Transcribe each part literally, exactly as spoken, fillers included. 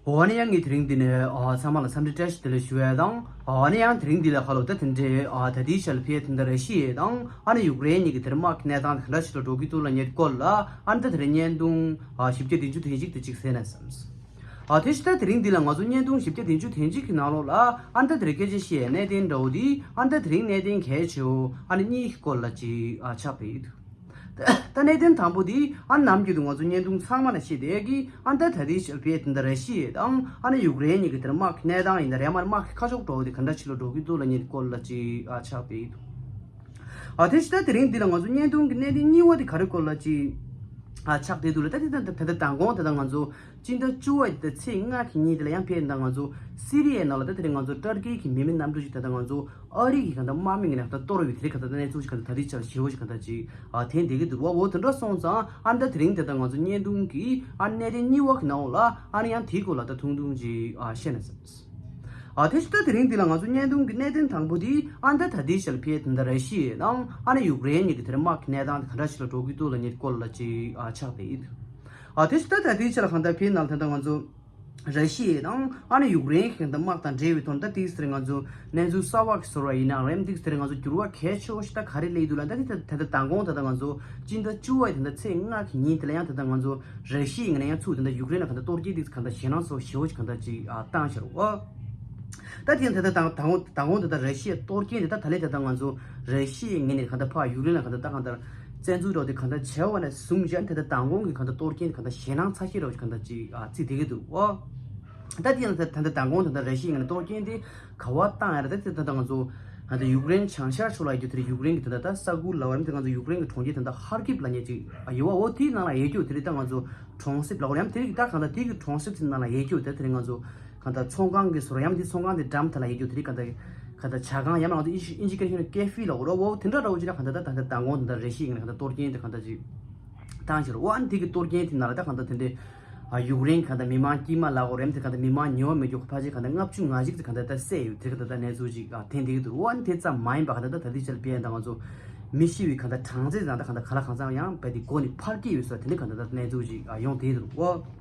འོ་ན་ཡང་ངས་དེ་རིང་འདི་ནས་ཨ་ཚང་མ་ལ་འཚམས་འདྲི་བཀྲ་ཤིས་བདེ་ལེགས་ཞུ་ཡས་དང་། འོ་ན་ཡང་དེ་རིང་འདི་ལ་ཁ་ལོ་ད་དེ་འདྲའི་ཨ་ད་ལྟའི་ཆར་ལ་ཕེ་དེ་འདྲ་ར་ཤི་ཡ་དང་ཨ་ནི་ཡུཀ་རེན་གཉིས་ཀྱི་དེར་དམག་གི་གནས་སྟངས་དེ་ག་འདྲ་ཞིག་ལ་འགྲོ་གི་འདུག་ལབ་མཁན་སྐོར་ལ་ཨ་ནི་ད་དེ་རིང་བརྙན་ཐུང་ཨ་བཞི་བརྒྱ་བདུན་ཅུ་དོན་གཅིག་དེ་གཅིག་གསན་ན་བསམས། ཨ་དེ་ཕྱི་ད་དེ་རིང་འདི་ལ་ང་ཚོ་བརྙན་ཐུང་བཞི་བརྒྱ་བདུན་ཅུ་དོན་གཅིག་གི་ནང་ལོགས་ལ་ཨ་ནི་ད་དེ་རིང་སྐད་ཆ་བཤད་ཡས་གནད་དོན་འདྲ་བོ་འདི་ཨ་ནི་ད་དེ་རིང་གནད་དོན་གལ་ཆེ་བོ་ཨ་ནི་གཉིས་ཀྱི་སྐོར་ལ་ཅིག་ཨ་ཆགས་བསྡད་ཡོད། ད་གནད་དོན་དང་པོ་དེ་ཨ་ནི་ནམ་རྒྱུན་དུ་ང་ཚོ་བརྙན་ཐུང་ཚང་མ་ལ་བཤད་བསྡད་ཀྱི་ཨ་ནི་ད་ད་ལྟའི་ཆར་ཕེ་དེ་འདྲ་ར་ཤི་ཡ་དང་ཨ་ནི་ཡུཀ་རེན་གཉིས་ཀྱི་དེར་དམག་གི་གནས་སྟངས་ཡིན་ད་རེད་མ་རེད་དམག་གི་ཁ་ཕྱོགས་འགྲོ་བ་དེ་ག་འདྲ་ཞིག་ལ་འགྲོ་གི་འདུག་ལབ་མཁན་སྐོར་ལ་ཅིག་ཨ་ཆགས་བསྡད་ཡོད། ཨ་དེ་ཕྱི་ད་དེ་རིང་འདི་ལ་ང་ཚོ་བརྙན་ཐུང་གི་གནད་དོན་གཉིས་པ་དེ་ག་རེ་སྐོར་ལ་ཅིག་ཨ་ཆགས་བསྡད་འདུག་ལ་ད་དེ་ད་ད་ད་མདང་དགོང་ད་ད་ང་ཚོ་སྤྱི་ཟླ་བཅུ་པ་ཡི་ད་ཚེས་ལྔ་གི་ཉིན་དེ་ལ་ཡང་ཕེབས་ད་ང་ཚོ་སི་རི་ཡའི་ནང་ལ་ད་དེ་རིང་ང་ཚོ་ཏར་ཀི་གི་མི་མེད་གནམ་གྲུ་ཞིག་ད་ད་ང་ཚོ་ཨ་རི་གི་ག་ད་དམག་མི་ངན་ད་གཏོར་བའི་དེ་རིང་ག་ད་གནས་ཚུལ་ཞིག་ག་ད་ད་དེ་ཆ་ཞེ་བོ་ཞིག་ག་ད་ཅིག་ཨ་ཐེན་བསྡད་ཀྱི་འདུག་བ། འོ་དེ་འདྲ་སོང་ཙང་ཨ་ད་དེ་རིང་ད་ད་ང་ཚོ་བརྙན་ཐུང་གི་ཨ་གནད་དོན་གཉིས་པ་གི་ནང་ལ་ཨ་ནི་ཡང་དེའི་སྐོར་ལ་ད་ཐུང་ཐུང་ཅིག་ཨ་བཤད་ན་བསམས། ཨ་དེ་ཕྱི་ད་དེ་རིང་འདི་ལ་ང་ཚོ་བརྙན་ཐུང་གི་གནད་དོན་དང་པོ་དེ་ཨ་ད་ད་ལྟའི་ཆར་ཕེ་དེ་འདྲ་ར་ཤི་ཡ་དང་ཨ་ནི་ཡུཀ་རེན་གཉིས་ཀྱི་དེར་དམག་གི་གནས་སྟངས་དེ་ག་འདྲ་ཞིག་ལ་འགྲོ་གི་འདུག་ལབ་མཁན་སྐོར་ལ་ཅིག་ཨ་ཆགས་བསྡད་ཡོད། ཨ་དེ་ཕྱི་ད་ད་ལྟའི་ཆར་གང་ལྟར་ཕེ་ནང་ད་ད་ང་ཚོ་ར་ཤི་ཡ་དང་ཨ་ནི་ཡུཀ་རེན་གྱི་དམག་དང་འབྲེལ་བའི་ཐོག་ད་དེའི་ཟེར་ང་ཚོ་གནས་ཚུལ་གསར་བ་གི་ཟེར་བ་ཡིན་ནའང་རེད་དེའི་ཟེར་ང་ཚོ་འགྱུར་བ་གལ་ཆེ་བོ་ཞིག་ད་ག་རེ་སླེབས་འདུག་ལབ་ད་དེ་ད་ད་ད་མདང་དགོང་ད་ད་ང་ཚོ་སྤྱི་ཟླ་བཅུ་པ་ཡི་ད་ད་ཚེས་ལྔ་གི་ཉིན་དེ་ལ་ཡང་ད་ད་ང་ཚོ་ར་ཤི་ཡ་ངོས་ནས་ཡང་ཚུར་ད་ད་ཡུཀ་རེན་ལ་ག་ད་གཏོར་སྐྱོན་དེ་ག་ད་ཞེད་སྣང་ཚོར་ཞེ་བོ་ཞིག་ག་ད་ཅིག་ཨ་བཏང་ཤར་བ། ད་དེ་ད་ད་དང་དང་དང་དང་ད་ད་ར་ཤི་ཡའི་གཏོར་སྐྱོན་དེ་ད་ད་ལས་ད་ད་ང་ཚོ་ར་ཤི་ཡའི་ངོས་ནས་ག་ད་ཕར་ཡུཀ་རེན་ལ་ག་ད་ད་གང་ལྟར་བཙན་འཛུལ་རོགས་དེ་གང་ལྟར་བྱས་པ་ནས་བཟུང་བཞིན་ད་ད་མདང་དགོང་གི་ག་ད་གཏོར་སྐྱོན་དེ་ག་ད་ཞེད་སྣང་ཚ་ཤོས་རོགས་ཞིག་ག་ད་ཅིག་ཨ་བརྩིས་བསྡད་ཀྱི་འདུག་ཨོ། ད་དེ་ཡང་ད་ད་ད་མདང་དགོང་ད་ད་ར་ཤི་ཡའི་ངོས་ནས་གཏོར་སྐྱོན་དེ་ག་བ་བཏང་ཡ་རེད། ད་དེ་ད་ད་ང་ཚོ་ག་ད་ཡུཀ་རེན་བྱང་ཤར་ཕྱོགས་ལ་ཡོད་རྒྱུ་དེ་རེད། ཡུཀ་རེན་གྱི་ད་ད་ས་ཁུལ་ལ་བར་དེ་ང་ཚོ་ཡུཀ་རེན་གྱི་གྲོང་ཁྱེར་ད་ད་ཧར་ཀིབ་ལབ་མཁན་ཅིག་ཨ་ཡོད་བ། འོ་དེའི་ནང་ལ་ཡོད་རྒྱུ་དེ་རེད། ད་ང་ཚོ་གྲོང་གསེབ་ལ་འོ་ཡང་དེ་རིགས་ད་གང་ལྟར་དེ་གི་གྲོང་གསེབ་དེ་ནང་ལ་ཡོད་རྒྱུ་དེ་དེ་རིང་ང་ཚོ་གང་ལྟར་ཚོང་ཁང་གི་ཟུར་ཡང་དེ་ཚོང་ཁང་དེ་འགྲམ་དེ་ལ་ཡོད་རྒྱུ་དེ་རིགས་གང་ལྟར་གང་ལྟར་ཇ་ཁང་ཡང་ང་ཚོ་ཨིན་ཇི་ཨིན་ཇི་སྐད་ཤོད་ན་ཀེ་ཧྥེ་ལ་འོ་ར་འོ་དེ་འདྲ་འདྲ་བོ་ཅིག་ལ་གང་ལྟར་ད་ད་ད་མདང་དགོང་དེ་འདྲ་རེ་ཞིག་ཡིན་ན་གང་ལྟར་གཏོར་སྐྱོན་དེ་གང་ལྟར་ཅིག་བཏང་ཕྱིར་འོ་ཨ་ནི་དེ་གི་གཏོར་སྐྱོན་དེ་ནང་ལ་ད་གང་ལྟར་དེ་འདྲའི་ཨ་ཡུཀ་རེན་གང་ལྟར་མི་མང་དཀྱུས་མ་ལ་འོ་རེམ་དེ་གང་ལྟར་མི་མང་ཉེ་བ་མེད་རྒྱུ་ཁོ་ཕལ་ཆེར་གང་ལྟར་ལྔ་བཅུ་ང་གཅིག་དེ་གང་ལྟར་ད་བསད་ཡོད་དེ་གང་ལྟར་ད་གནས་ཚུལ་ཅིག་ཨ་ཐོན་བསྡད་ཀྱི་འདུག་འོ་ཨ་ནི་དེ་ཙམ་མ་ཡིན་པ་གང་ལྟར་ད་ད་ལྟའི་ཆར་ཕེ་ཡང་ད་ང་ཚོ་མི་ཤི་བའི་གང་ལྟར་གྲངས་ཚད་ཙང་ད་གང་ལྟར་ག་ལ་གང་འཚམ་ཡང་རྦད་དེ་མགོ་ནས་འཕར་གྱི་ཡོད་ས་དེ་འདྲ་གང་ལྟར་ད་གནས་ཚུལ་ཅིག་ཡོང་བསྡད་འདུག་འོ།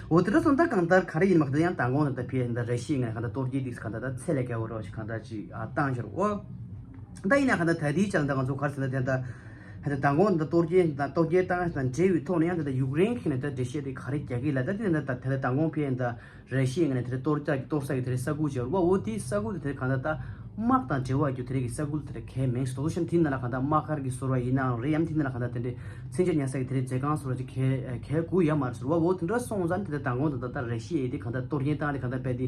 འོ་དེ་འདྲ་སོང་ད་གང་ལྟར་ག་རེ་ཡིན་མ་གང་ལྟར་ཡང་མདང་དགོང་ད་ད་ཕེ་ཡང་ད་ར་ཤི་ཡ་ངས་གང་ལྟར་གཏོར་སྐྱོན་དེ་གང་ལྟར་ད་ཚད་ལས་བརྒལ་བ་རོགས་ཞིག་གང་ལྟར་ཅིག་ཨ་བཏང་ཤར་འོ། ད་ཡིན་ན་གང་ལྟར་ད་དེའི་ཆར་ད་ང་ཚོ་ག་རེ་ཟེར་ན་དེ་ད་ད་མདང་དགོང་ད་གཏོར་སྐྱོན་ད་གཏོར་སྐྱོན་བཏང་ཡ་དང་འབྲེལ་བའི་ཐོག་ནས་ཡང་ད་ད་ཡུཀ་རེན་གྱི་ནས་ད་འགྲེལ་བཤད་དེ་ག་རེ་རྒྱག་གི་ལ་ད་དེ་ད་ད་ད་མདང་དགོང་ཕེ་ཡང་ད། ར་ཤི་ཡའི་ངོས་ནས་དེ་རེད་གཏོར་རྒྱག་གི་གཏོར་ས་གི་དེ་རེད་ས་ཁུལ་ཅིག་ཡོད་རེད་བ། འོ་དེའི་ས་ཁུལ་དེ་དེ་རེད་གང་ལྟར་ད་དམག་དང་འབྲེལ་བ་ཡོད་རྒྱུ་དེ་རེད་གི་ས་ཁུལ་དེ་རེད་གལ་མེད་སོ་ཤམ་དེའི་ནང་ལ་གང་ལྟར་དམག་སྒར་གི་ཟུར་བ་ཡིན་ནའང་རེད་ཡམ་དེའི་ནང་ལ་གང་ལྟར་དེ་འདྲའི་མཚོན་ཆ་ཉར་ས་གི་དེ་རེད་རྫས་ཁང་ཟུར་བ་ཅིག་གལ་གལ་དགོས་ཡ་མ་རེད་ཟེར་བ། འོ་དེ་འདྲ་སོང་ཙང་དེ་འདྲ་མདང་དགོང་དེ་ད་ལྟ་ར་ཤི་ཡའི་དེ་གང་ལྟར་གཏོར་སྐྱོན་བཏང་དེ་གང་ལྟར་རྦད་དེ་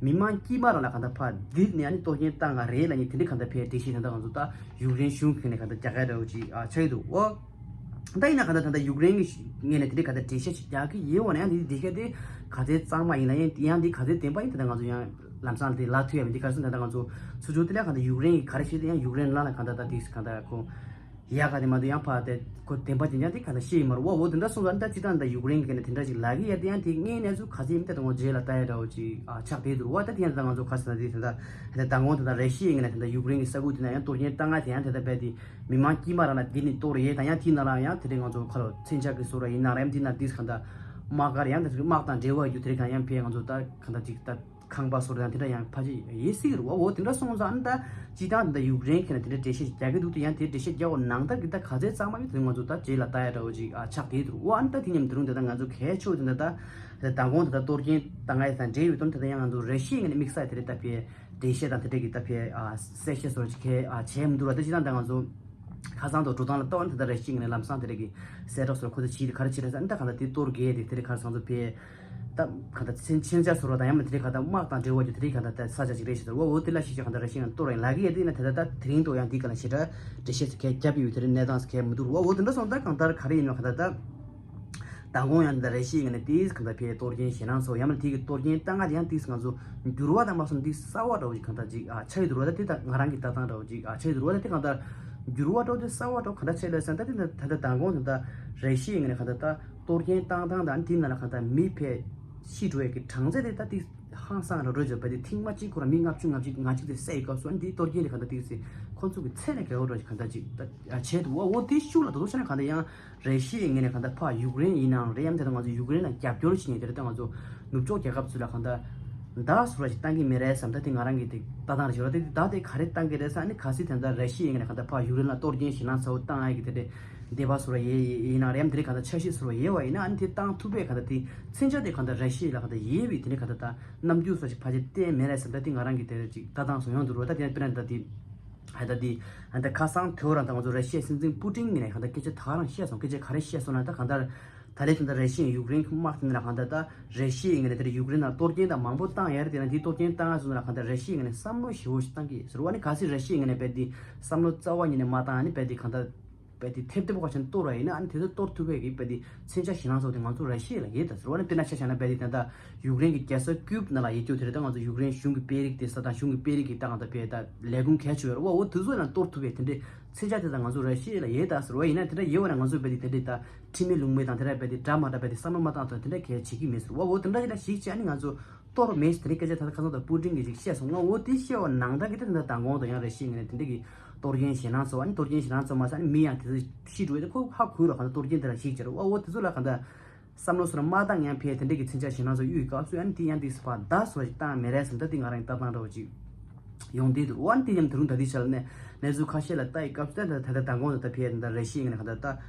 མི་མང་དཀྱུས་མ་རང་ལ་གང་ལྟར་ཕར་བསྡད་ནས་ཨ་ནི་གཏོར་སྐྱོན་བཏང་ག་རེད་ལབ་ནས་དེ་འདྲའི་གང་ལྟར་ཕེ་འགྲེལ་བཤད་ད་ལྟ་ང་ཚོ་ད་ཡུཀ་རེན་གཞུང་གི་ནས་གང་ལྟར་རྒྱག་ག་འདྲ་བོ་ཅིག་ཨ་ཆགས་ཀྱི་འདུག་འོ། ད་ཡིན་ན་ག་ད་ད་ལྟ་ཡུཀ་རེན་གྱི་ངོས་ནས་དེ་འདྲའི་ག་ད་འགྲེལ་བཤད་ཅིག་རྒྱག་གི་ཡོད་འོ་ན་ཡང་དེ་འགྲེལ་བཤད་དེ་ག་ཚོད་གཙང་མ་ཡིན་ན་ཡང་ཡང་དེ་ག་ཚོད་བདེན་པ་ཡིན་ད་ལྟ་ང་ཚོ་ཡང་ལམ་སང་དེ་ལབ་ཐུབ་ཡ་མེད། དེ་ག་རེ་ཟེར་ན་ད་ལྟ་ང་ཚོ་ཚུར་ཕྱོགས་དེ་ལ་ག་ད་ཡུཀ་རེན་གྱི་ག་རེ་བཤད་དེ་ཡང་ཡུཀ་རེན་ལ་ལ་ག་ད་ད་དེ་ག་ད་ཁོ་ཡ་ག་དེ་མ་གཏོགས་ཡང་ཕ་དེ་ཁོ་བདེན་པ་དེ་ཡང་དེ་ག་ད་ཤེས་ཡི་མ་རེད་འོ། འོ་དེ་འདྲ་སོང་ཙང་ད་སྤྱི་བཏང་ད་ཡུཀ་རེན་གྱི་ངོས་ནས་དེ་འདྲ་ཅིག་ལབ་གི་ཡ་དེ་ཡང་དེ་དངོས་གནས་ཚུལ་ག་ཚོད་ཡིན་ད་ད་ངོ་རྗེས་ལ་ལྟ་ཡ་འདྲ་བོ་ཅིག་ཨ་ཆགས་བསྡད་འདུག་འོ། ད་དེ་ཡང་ད་ང་ཚོ་ག་རེ་ཟེར་ན་དེ་ད་ད་ད་ངོ་ད་ད་ར་ཤི་ཡའི་ངོས་ནས་ད་ད་ཡུཀ་རེན་གྱི་ས་ཁུལ་དེ་ན་ཡང་གཏོར་སྐྱོན་བཏང་ང་དེ་ཡང་དེ་ད་རྦད་དེ། མི་མང་དཀྱུས་མ་རང་ལ་འདི་ནི་གཏོར་ཡས་དང་ཡང་དེའི་ནང་ལ་ཡང་དེ་རིང་ང་ཚོ་ཁ་ལོ་མཚོན་ཆ་གི་བཟོ་འདྲ་ཡིན་ན་རེད་འདི་ན་འདི་གང་ལྟར་དམག་སྒར་ཡང་དེ་དམག་དང་འབྲེལ་བ་ཡོད་དེ་རིང་གང་ཡང་ཕེ་ང་ཚོ་ད་གང་ལྟར་ཅིག་ད་ཁང་པ་བཟོ་འདྲ་དང་དེ་འདྲ་ཡང་ཕལ་ཆེར་ཡིན་སྲིད་ཀྱི་རེད་བ། འོ་དེ་འདྲ་སོང་ཙང་ཨ་ནི་ད་སྤྱི་བཏང་དེ་འདྲ་ཡུཀ་རེན་གྱི་ནས་དེ་འདྲ་འགྲེལ་བཤད་ཅིག་རྒྱག་གི་འདུག་དེ་ཡང་དེ་འགྲེལ་བཤད་རྒྱག་འོ་ནང་ལྟར་གྱི་ད་ག་ཚད་གཙང་མ་ཡོད་དེ་ང་ཚོ་ད་རྗེས་ལ་ལྟ་ཡ་འདྲ་བོ་ཅིག་ཨ་ཆགས་བསྡད་འདུག་འོ་ཨ་ནི་ད་དེ་མཉམ་དུ་རུང་དེ་ད་ང་ཚོ་གལ་ཆེ་བ་དེ་འདྲ་ད་དེ་མདང་དགོང་དེ་ད་གཏོར་སྐྱོན་བཏང་ཡས་དང་འབྲེལ་ཡོད་དོན་དེ་ད་ཡང་ང་ཚོ་ར་ཤི་ཡའི་ངོས་ནས་དམིགས་བསལ་དེ་འདྲ་ད་ཕེ། འགྲེལ་བཤད་དང་དེ་འདྲ་གི་ད་ཕེ་ཨ་གསལ་བཤད་སོགས་ཀྱི་ཁེ་ཨ་བྱས་མི་འདུག་ར། ད་ཅི་ད་ད་ང་ཚོ་ཁ་སང་དུ་འགྲོ་སྟངས་ལ་ལྟ་བ་ནི་ད་ད་རེ་ཞིག་ནས་ལམ་སང་དེ་འདྲ་གི་གསལ་བསྒྲགས་སོགས་ཁོ་ཚོ་བྱིས་དེ་ག་རེ་བྱེད་རེད་ཟེར་ན་ད་ག་ད་དེ་གཏོར་གེ་དེ་དེ་འདྲ་ག་རེ་སང་ཚོ་ཕེ་ད་ག་ད་མཚོན་མཚོན་ཆ་སོགས་ར་ད་ཡང་མི་དེ་འདྲ་ག་ད་དམག་དང་འབྲེལ་བ་རྒྱུ་དེ་འདྲ་ག་ད་ད་ས་ཆ་ཅིག་རེད་ཞེས་ཟེར་བ། འོ་དེ་ལ་ཞིག་ཅིག་ག་ད་རེ་ཞིག་ནས་གཏོར་རེད་ལབ་གི་ཡ་དེ་ན་ད་ད་ད་དེ་རིང་ཐོག་ཡང་དེ་ག་ལ་ཞེ་དྲག་འགྲེལ་བཤད་ཟེར་མཁན་རྒྱབ་ཡོད་དེ་འདྲ་གནས་སྟངས་ཟེར་མཁན་མི་འདུག་ར། འོ་དེ་འདྲ་སོང་ད་གང་ལྟར་ག་རེ་ཡིན་ན་ག་ད་ད། མདང་དགོང་ཡང་འདི་ལྟར་རེ་ཞིག་ཡིན་ན་དེས་གང་ལྟར་ཕེ་གཏོར་སྐྱོན་ཞེད་སྣང་ཚོར་ཡང་མིན་དེ་གི་གཏོར་སྐྱོན་བཏང་ང་དེ་ཡང་དེས་ང་ཚོ་འགྱུར་བ་དང་མ་སོང་དེ་གསར་བ་འདྲ་བོ་ཞིག་གང་ལྟར་ཅིག་ཨ་ཆགས་ཡོད་འདུག་ར། ད་དེ་ད་ང་རང་གི་ལྟ་སྟངས་འདྲ་བོ་ཅིག་ཨ་ཆགས་ཡོད་འདུག་ར། ད་དེ་གང་ལྟར་འགྱུར་བ་འདྲ་བོ་དེ་གསར་བ་འདྲ་བོ་གང་ལྟར་ཆགས་ལ་ཟེར་ན་ད་དེ་ད་ད་མདང་དགོང་དེ་ད་རེ་ཞིག་ཡིན་ན་གང་ལྟར་ད་གཏོར་སྐྱོན་བཏང་སྟངས་དང་དེ་ནང་ལ་གང་ལྟར་མི་ཕེ་ཤི་འགྲོ་ཡས་ཀྱི་གྲངས་ཚད་དེ་ད་དེ་ཧང་སང་ར་འགྲོ་བྱས་པ་དེ་ཐེངས་མ་གཅིག་ཁོ་རང་མི་ལྔ་བཅུ་ང་གཅིག་ང་གཅིག་དེ་བསད་ཡོད་སྐབས་སུ་ཨ་ནི་དེ་གཏོར་སྐྱོན་དེ་གང་ལྟར་དེ་ཟེར་ཁོ། ཁོ་ཚོ་གི་ཚད་ལས་བརྒལ་བ་ར་གང་ལྟར་ཅིག་ད་བྱས་འདུག་བ། འོ་དེ་ཤུགས་ལ་ད་དུང་ཆ་ན་གང་ལྟར་ཡང་ར་ཤི་ཡའི་ངོས་ནས་གང་ལྟར་ཕར་ཡུཀ་རེན་ཡིན་ནའང་རེད། ཡང་དེ་ལྟར་ང་ཚོ་ཡུཀ་རེན་ལ་རྒྱབ་སྐྱོར་བྱེད་མཁན་དེ་ལྟར་ང་ཚོ་ནུབ་ཕྱོགས་རྒྱལ་ཁབ་ཚོ་ལ་གང་ལྟར་བརྡ་བཟོ་འདྲ་ཞིག་བཏང་གི་མེད་རེད་བསམ། ད་དེ་ང་རང་གི་དེ་ལྟ་སྟངས་རེད་ཤག་ར། དེ་བརྡ་དེ་ག་རེ་བཏང་གི་རེད་ཟེར། ཨ་ནི་གལ་སྲིད་དེ་ལྟར་ར་ཤི་ཡའི་ངོས་ནས་གང་ལྟར་ཕར་ཡུཀ་རེན་ལ་གཏོར་སྐྱོན་ཞེད་སྣང་ཚ་བོ་བཏང་ཡ་གི་དེ་འདྲའི་འདེད་པ་བཟོ་འདྲ་ཡེ་ཡིན་ནའང་རེད། ཡང་དེ་འདྲའི་གང་ལྟར་འཆར་གཞི་བཟོ་འདྲ་ཡེ་བ་ཡིན་ན། ཨ་ནི་དེ་བཏང་ཐུབ་པའི་གང་ལྟར་དེ་མཚོན་ཆ་དེ་གང་ལྟར་ར་ཤི་ཡ་ལ་གང་ལྟར་ཡོད་པའི་དེ་འདྲའི་གང་ལྟར་ད་རྣམ་འགྱུར་སོགས་ཤིག་ཕལ་ཆེར་བསྟན་མེད་རེད་བསམ། ད་དེ་ང་རང་གི་དེ་རེད་ཅིག་ལྟ་སྟངས་བཟོ་ཡོང་འདུག་ར། ད་དེ་ཡང་དཔེར་ན་ད་དེ་ཧ་ད་དེ་ཧ་ད་ཁ་སང་དེ་རང་ད་ང་ཚོ་ར་ཤི་ཡའི་སྲིད་འཛིན་པུ་ཏིན་ངོས་ནས་གང་ལྟར་སྐད་ཆ་ད་ག་རང་བཤད་སོང་། སྐད་ཆ་ག་རེ་བཤད་སོང་ན། ད་གང་ལྟར་ད་ལན་ད་ལྟ་ར་ཤི་ཡའི་ཡུཀ་རེན་གྱི་དམག་དེ་ལ་གང་ལྟར་ད་ར་ཤི་ཡའི་ངོས་ནས་དེ་ལ་ཡུཀ་རེན་ལ་གཏོར་སྐྱོན་དང་མང་པོ་བཏང་ཡ་རེད། དེ་ན་དེ་གཏོར་སྐྱོན་བཏང་ཡ་སོང་ན་གང་ལྟར་ར་ཤི་ཡའི་ངོས་ནས་བསམ་བློ་ཞེ་པོ་ཞིག་བཏང་གི་ཟེར་བ། ཨ་ནི་གལ་སྲིད་ར་ཤི་ཡའི་ངོས་ནས་རྦད་དེ་བསམ་བློ་རྩ་བ་ཉིད་ནས་མ་བཏང་ཨ་ནི་རྦད་དེ་གང་ལྟར་རྦད་དེ་ཐེབས་ཐེབས་ཁ་ཆེན་གཏོར་བ་ཡིན་ན། ཨ་ནི་དེ་ཚོ་གཏོར་ཐུབ་པའི་གི་རྦད་དེ་མཚོན་ཆ་ཞེད་སྣང་ཚ་བོ་དེ་ང་ཚོ་ར་ཤི་ཡ་ལ་ཡོད་ད་ཟེར་བ། ཨ་ནི་དཔེར་ན་ཆ་བཞག་ན་རྦད་དེ་ད་ལྟ་ཡུཀ་རེན་གྱི་རྒྱལ་ས་ཀིབ་ནང་ལ་ཡོད་རྒྱུ་དེ་རེད། ད་ང་ཚོ་ཡུཀ་རེན་གཞུང་གི་དཔོན་རིགས་དེ་ས་དང་གཞུང་གི་དཔོན་རིགས་ཀྱི་ད་གང་ལྟར་རྦད་ད་ལས་ཁུངས་གལ་ཆེ་བ་རེད་བ། འོ་དེ་ཚོ་ལ་གཏོར་ཐུབ་པའི་དེ་འདྲའི་མཚོན་ཆ་དེ་ད་ང་ཚོ་ར་ཤི་ཡ་ལ་ཡོད་ད་ཟེར་བ། ཡིན་ན་དེ་འདྲ་ཡོད་བ་ན་ང་ཚོ་རྦད་དེ་དེ་འདྲའི་ད་ཁྲིམས་མེད་ལུགས་མེད་དང་དེ་འདྲ་རྦད་དེ་འདྲ་མ་འདྲ་རྦད་དེ་བསམ་བློ་མ་བཏང་ཐོག་དེ་འདྲ་གལ་བྱེད་ཀྱི་མེད་ཟེར་བ། འོ་དེ་འདྲ་ཞིག་ད་ཞིག་བྱས་ཨ་ནི་ང་ཚོ་གཏོར་མེད་ཟེར་དེ་འདྲའི་སྐད་ཆ་ད་ལྟ་ཁ་སང་ད་པུ་ཏིན་གྱིས་ཅིག་བཤད་སོང་ང་། འོ་དེ་བཤད་པ་ནང་ལྟར་གྱི་དེ་ད་ལྟ་མདང་དགོང་དུ་ཡང་ར་ཤི་ཡའི་ངོས་ནས་དེ་འདྲ་གི་གཏོར་སྐྱོན་ཞེད་སྣང་ཚ་བོ། ཨ་ནི་གཏོར་སྐྱོན་ཞེད་སྣང་ཚ་བོ་མ་ཟད་ཨ་ནི་མི་ཡང་དེ་ཚོ་ཤི་འགྲོ་ཡ་དེ་ཁོ་ཧ་གོ་ཡོད་ར། གང་ལྟར་གཏོར་སྐྱོན་དེ་ལ་ཞིག་བྱས་ར་བ། འོ་དེ་ཚོ་ལ་གང་ལྟར་བསམ་བློ་ཚོར་མ་བཏང་ཡང་ཕལ་དེ་འདྲ་གི་མཚོན་ཆ་ཞེད་སྣང་ཚ་བོ་གཡུག་གི་སྐབས་སུ་ཨ་ནི་དེ་ཡང་དེ་ཚོ་ཕར་བརྡ་བཟོ་འདྲ་ཞིག་བཏང་མེད་རེད་བསམ། ད་དེ་ང་རང་གི་ལྟ་སྟངས་འདྲ་བོ་ཅིག་ཡོང་བསྡད་འདུག་འོ་ཨ་ནི་དེ་ཡང་ད་རུང་ད་ལྟའི་ཆ་ལ་ནས་གནས་ཚུལ་ཁ་ཤས་ལ་ལྟ་ཡི་སྐབས་སུ་ད་ད་ད་ད་མདང་དགོང་དུ་ད་ཕལ་ད་ར་ཤི་ཡའི་ངོས་ནས་གང་ལྟར་ད་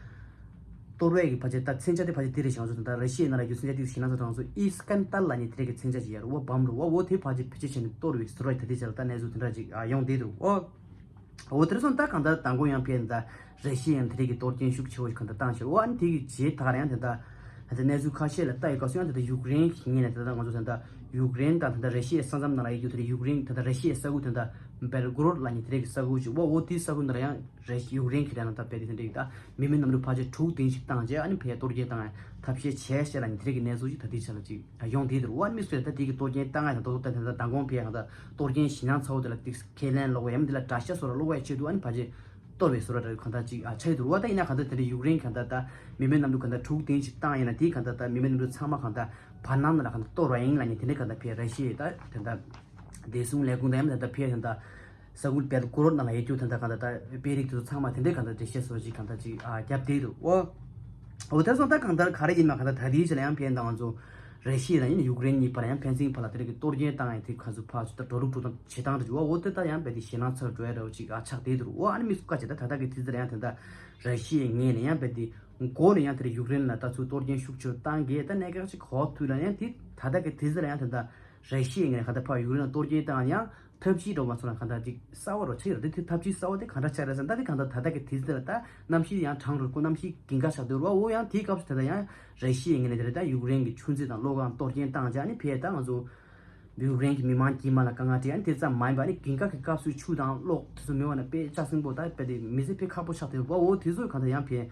གཏོར་བའི་གི་ཕལ་ཆེར་ད་མཚོན་ཆ་དེ་ཕལ་ཆེར་དེ་རེད་ཤག་ང་ཚོ་ད་ར་ཤི་ཡའི་ནང་ལ་རྒྱུ་མཚན་ཆ་དེ་ཞེད་སྣང་ཚ་བོ་དང་ཚོ་ཨིས་ཀན་ཏར་ལབ་མཁན་དེ་རིགས་ཀྱི་མཚོན་ཆ་ཅིག་ཡོད་ར་བ། བམ་ར་བ། འོ་དེ་ཕལ་ཆེར་བེད་སྤྱོད་བྱས་ནས་གཏོར་བའི་ཟེར་བ་ད་ལྟའི་ཆ་ལ་ད་གནས་ཚུལ་དེ་འདྲ་ཅིག་ཡོང་བསྡད་འདུག་འོ། འོ་དེར་སོང་ད་གང་ལྟར་མདང་དགོང་ཡང་ཕལ་ད་ར་ཤི་ཡའི་དེ་རིགས་ཀྱི་གཏོར་སྐྱོན་ཤུགས་ཆེ་བོ་ཞིག་གང་ལྟར་བཏང་ཤག་འོ་ཨ་ནི་དེ་གི་རྗེས་ད་ག་རང་ཡང་དེ་ད་ད་ལྟ་གནས་ཚུལ་ཁ་ཤས་ལ་ལྟ་ཡི་སྐབས་སུ་ཡང་དེ་ད་ཡུཀ་རེན་གྱི་ངོས་ནས་དེ་ད་ང་ཚོ་དེ་ད་ཡུཀ་རེན་དང་དེ་ད་ར་ཤི་ཡའི་ས་མཚམས་ནང་ལ་ཡོད་རྒྱུ་དེ་རེད། ཡུཀ་རེན་དེ་ད་ར་ཤི་ཡའི་ས་ཁུལ་དེ་ད་བེལ་གོ་རོད་ལབ་མཁན་དེ་རིགས་ཀྱི་ས་ཁུལ་ཅིག་འོ་འོ་དེའི་ས་ཁུལ་འདི་ལ་ཡང་རེད། ཡུཀ་རེན་གྱི་རེད་ན་ད་རྦད་དེ་དེ་འདྲ་ཡིན། ད་མི་མེད་གནམ་གྲུ་ཕལ་ཆེར་དྲུག་དེ་ཞིག་བཏང་རྗེས་ཨ་ནི་ཕར་གཏོར་སྐྱོན་བཏང་ཡ་ཐབས་ཤེས་བྱས་ཤག་ལབ་མཁན་དེ་རིགས་ཀྱི་གནས་ཚུལ་ཞིག་ད་ལྟའི་ཆ་ལ་ཅིག་ཡོང་བསྡད་འདུག་འོ་ཨ་ནི་མི་སུ་རེད་ད་དེ་གི་གཏོར་སྐྱོན་བཏང་ཡ་དང་ཏོག་ཏོག་ད་དེ་ད་མདང་དགོང་ཕལ་གང་ལྟར་གཏོར་སྐྱོན་ཞེད་སྣང་ཚ་བོ་དེ་ལ་ཏིག་ཁས་ལེན་སློག་པ་ཡང་མིན་དེ་ལ་དགྲ་ཤ་བཟོ་འདྲ་སློག་པའི་ཆེད་དུ་ཨ་ནི་ཕལ་ཆེར་གཏོར་བའི་བཟོ་འདྲ་འདྲ་གང་ལྟར་ཅིག་ཨ་ཆགས་ཀྱི་འདུག་འོ་ད་ཡིན་ན་གང་ལྟར་དེ་འདྲ་ཡུཀ་རེན་གང་ལྟར་ད་མི་མེད་གནམ་གྲུ་གང་ལྟར་དྲུག་དེ་ཞིག་བཏང་ཡིན་ན་དེ་གང་ལྟར་ད་མི་མེད་གནམ་གྲུ་ཚང་མ་གང་ལྟར་བར་སྣང་ནང་ལ་གང་ལྟར་གཏོར་བ་ཡིན་ལབ་མཁན་དེ་འདྲ་གང་ལྟར་ཕར་ར་ཤི་ཡའི་ད་དེ་ད་བདེ་སྲུང་ལས་ཁུངས་དང་ཡང་ད་ལྟ་ཕར་ད་ལྟ་ས་ཁུལ་བེལ་གོ་རོད་ནང་ལ་ཡོད་རྒྱུ་ད་ལྟ་གང་ལྟར་ད་དཔོན་རིགས་དེ་ཚོ་ཚང་མ་དེ་འདྲའི་གང་ལྟར་འགྲེལ་བཤད་བཟོ་ཅིག་གང་ལྟར་ཅིག་ཨ་བརྒྱབ་བསྡད་འདུག་འོ། འོ་དེར་སོང་ད་གང་ལྟར་ག་རེ་ཡིན་མ་གང་ལྟར་ད་ལྟའི་ཆ་ལ་ཡང་ཕར་ད་ང་ཚོ་ར་ཤི་ཡ་དང་ཡང་ན་ཡུཀ་རེན་གཉིས་བར་ལ་ཡང་ཕན་ཚུན་བར་ལ་དེ་རིགས་གཏོར་སྐྱོན་བཏང་ཡང་དེ་ག་ཚོད་ཕར་ཚུར་ད་འགྲོ་ལུགས་འགྲོ་སྟངས་བྱེད་སྟངས་རེད་འོ། འོ་དེ་ད་ཡང་རྦད་དེ་ཞེད་སྣང་ཚ་བོ་འགྲོ་ཡ་འདྲ་བོ་ཅིག་ཨ་ཆགས་བསྡད་འདུག་འོ་ཨ་ནི་མི་སུ་བཀའ་བྱས་ད་ད་ལྟ་གི་དུས་ཚོད་ལ་ཡང་དེ་འདྲ་ར་ཤི་ཡའི་ངོས་ནས་ཡང་རྦད་དེ་མགོ་ནས་ཡང་དེ་འདྲ་ཡུཀ་རེན་ལ་ད་ཚུར་གཏོར་སྐྱོན་ཤུགས་ཆེ་བོ་བཏང་གི་ད་གནད་འགག་ཅིག་གོ་དུས་ལ་ཡང་དེ་ད་ལྟ་གི་དུས་ཚོད་ལ་ཡང་དེ་འདྲ་ར་ཤི་ཡའི་ངོས་ནས་གང་ལྟར་ཕར་ཡུཀ་རེན་ལ་གཏོར་སྐྱོན་བཏང་ཡང་ཐབས་ཇུས་འགྲོ་མ་སོང་ན་གང་ལྟར་ཅིག་གསར་པ་རོ་ཆགས་ཡོད་རེད། དེ་དེ་ཐབས་ཇུས་གསར་པ་དེ་གང་འདྲ་ཆགས་རེད་ཟེར་ན་ད་དེ་གང་ལྟར་ད་ལྟ་གི་དུས་ཚོད་ལ་ད་གནམ་གཤིས་ཡང་གྲང་རུ་ཁོ་གནམ་གཤིས་ཀྱི་འགག་ཆགས་འདུག་ར་བ། འོ་ཡང་དེའི་སྐབས་སུ་ད་ལྟ་ཡང་ར་ཤི་ཡའི་ངོས་ནས་དེ་རེད་ད་ཡུཀ་རེན་གྱི་ཆུ་མཛོད་དང་གློག་ཁང་གཏོར་སྐྱོན་བཏང་རྗེས་ཨ་ནི་ཕར་ད་ང་ཚོ་ཡུཀ་རེན་གྱི་མི་མང་དཀྱུས་མ་ལ་དཀའ་ངལ་སྤྲད་ཨ་ནི་དེ་ཙམ་མ་ཡིན་པ་ཨ་ནི་གྱེན་འགག་གི་སྐབས་སུ་ཆུ་དང་གློག་དེ་ཚོ་མེད་པ་ན་དཔེ་ལྕགས་སྲིན་པོ་ད་དཔེ་དེ་མི་ཚེ་དཔེ་ཁག་པོ་ཆགས་བསྡད་ར་བ། འོ་དེ་ཚོ་གང་ལྟར་ཡང་ཕར་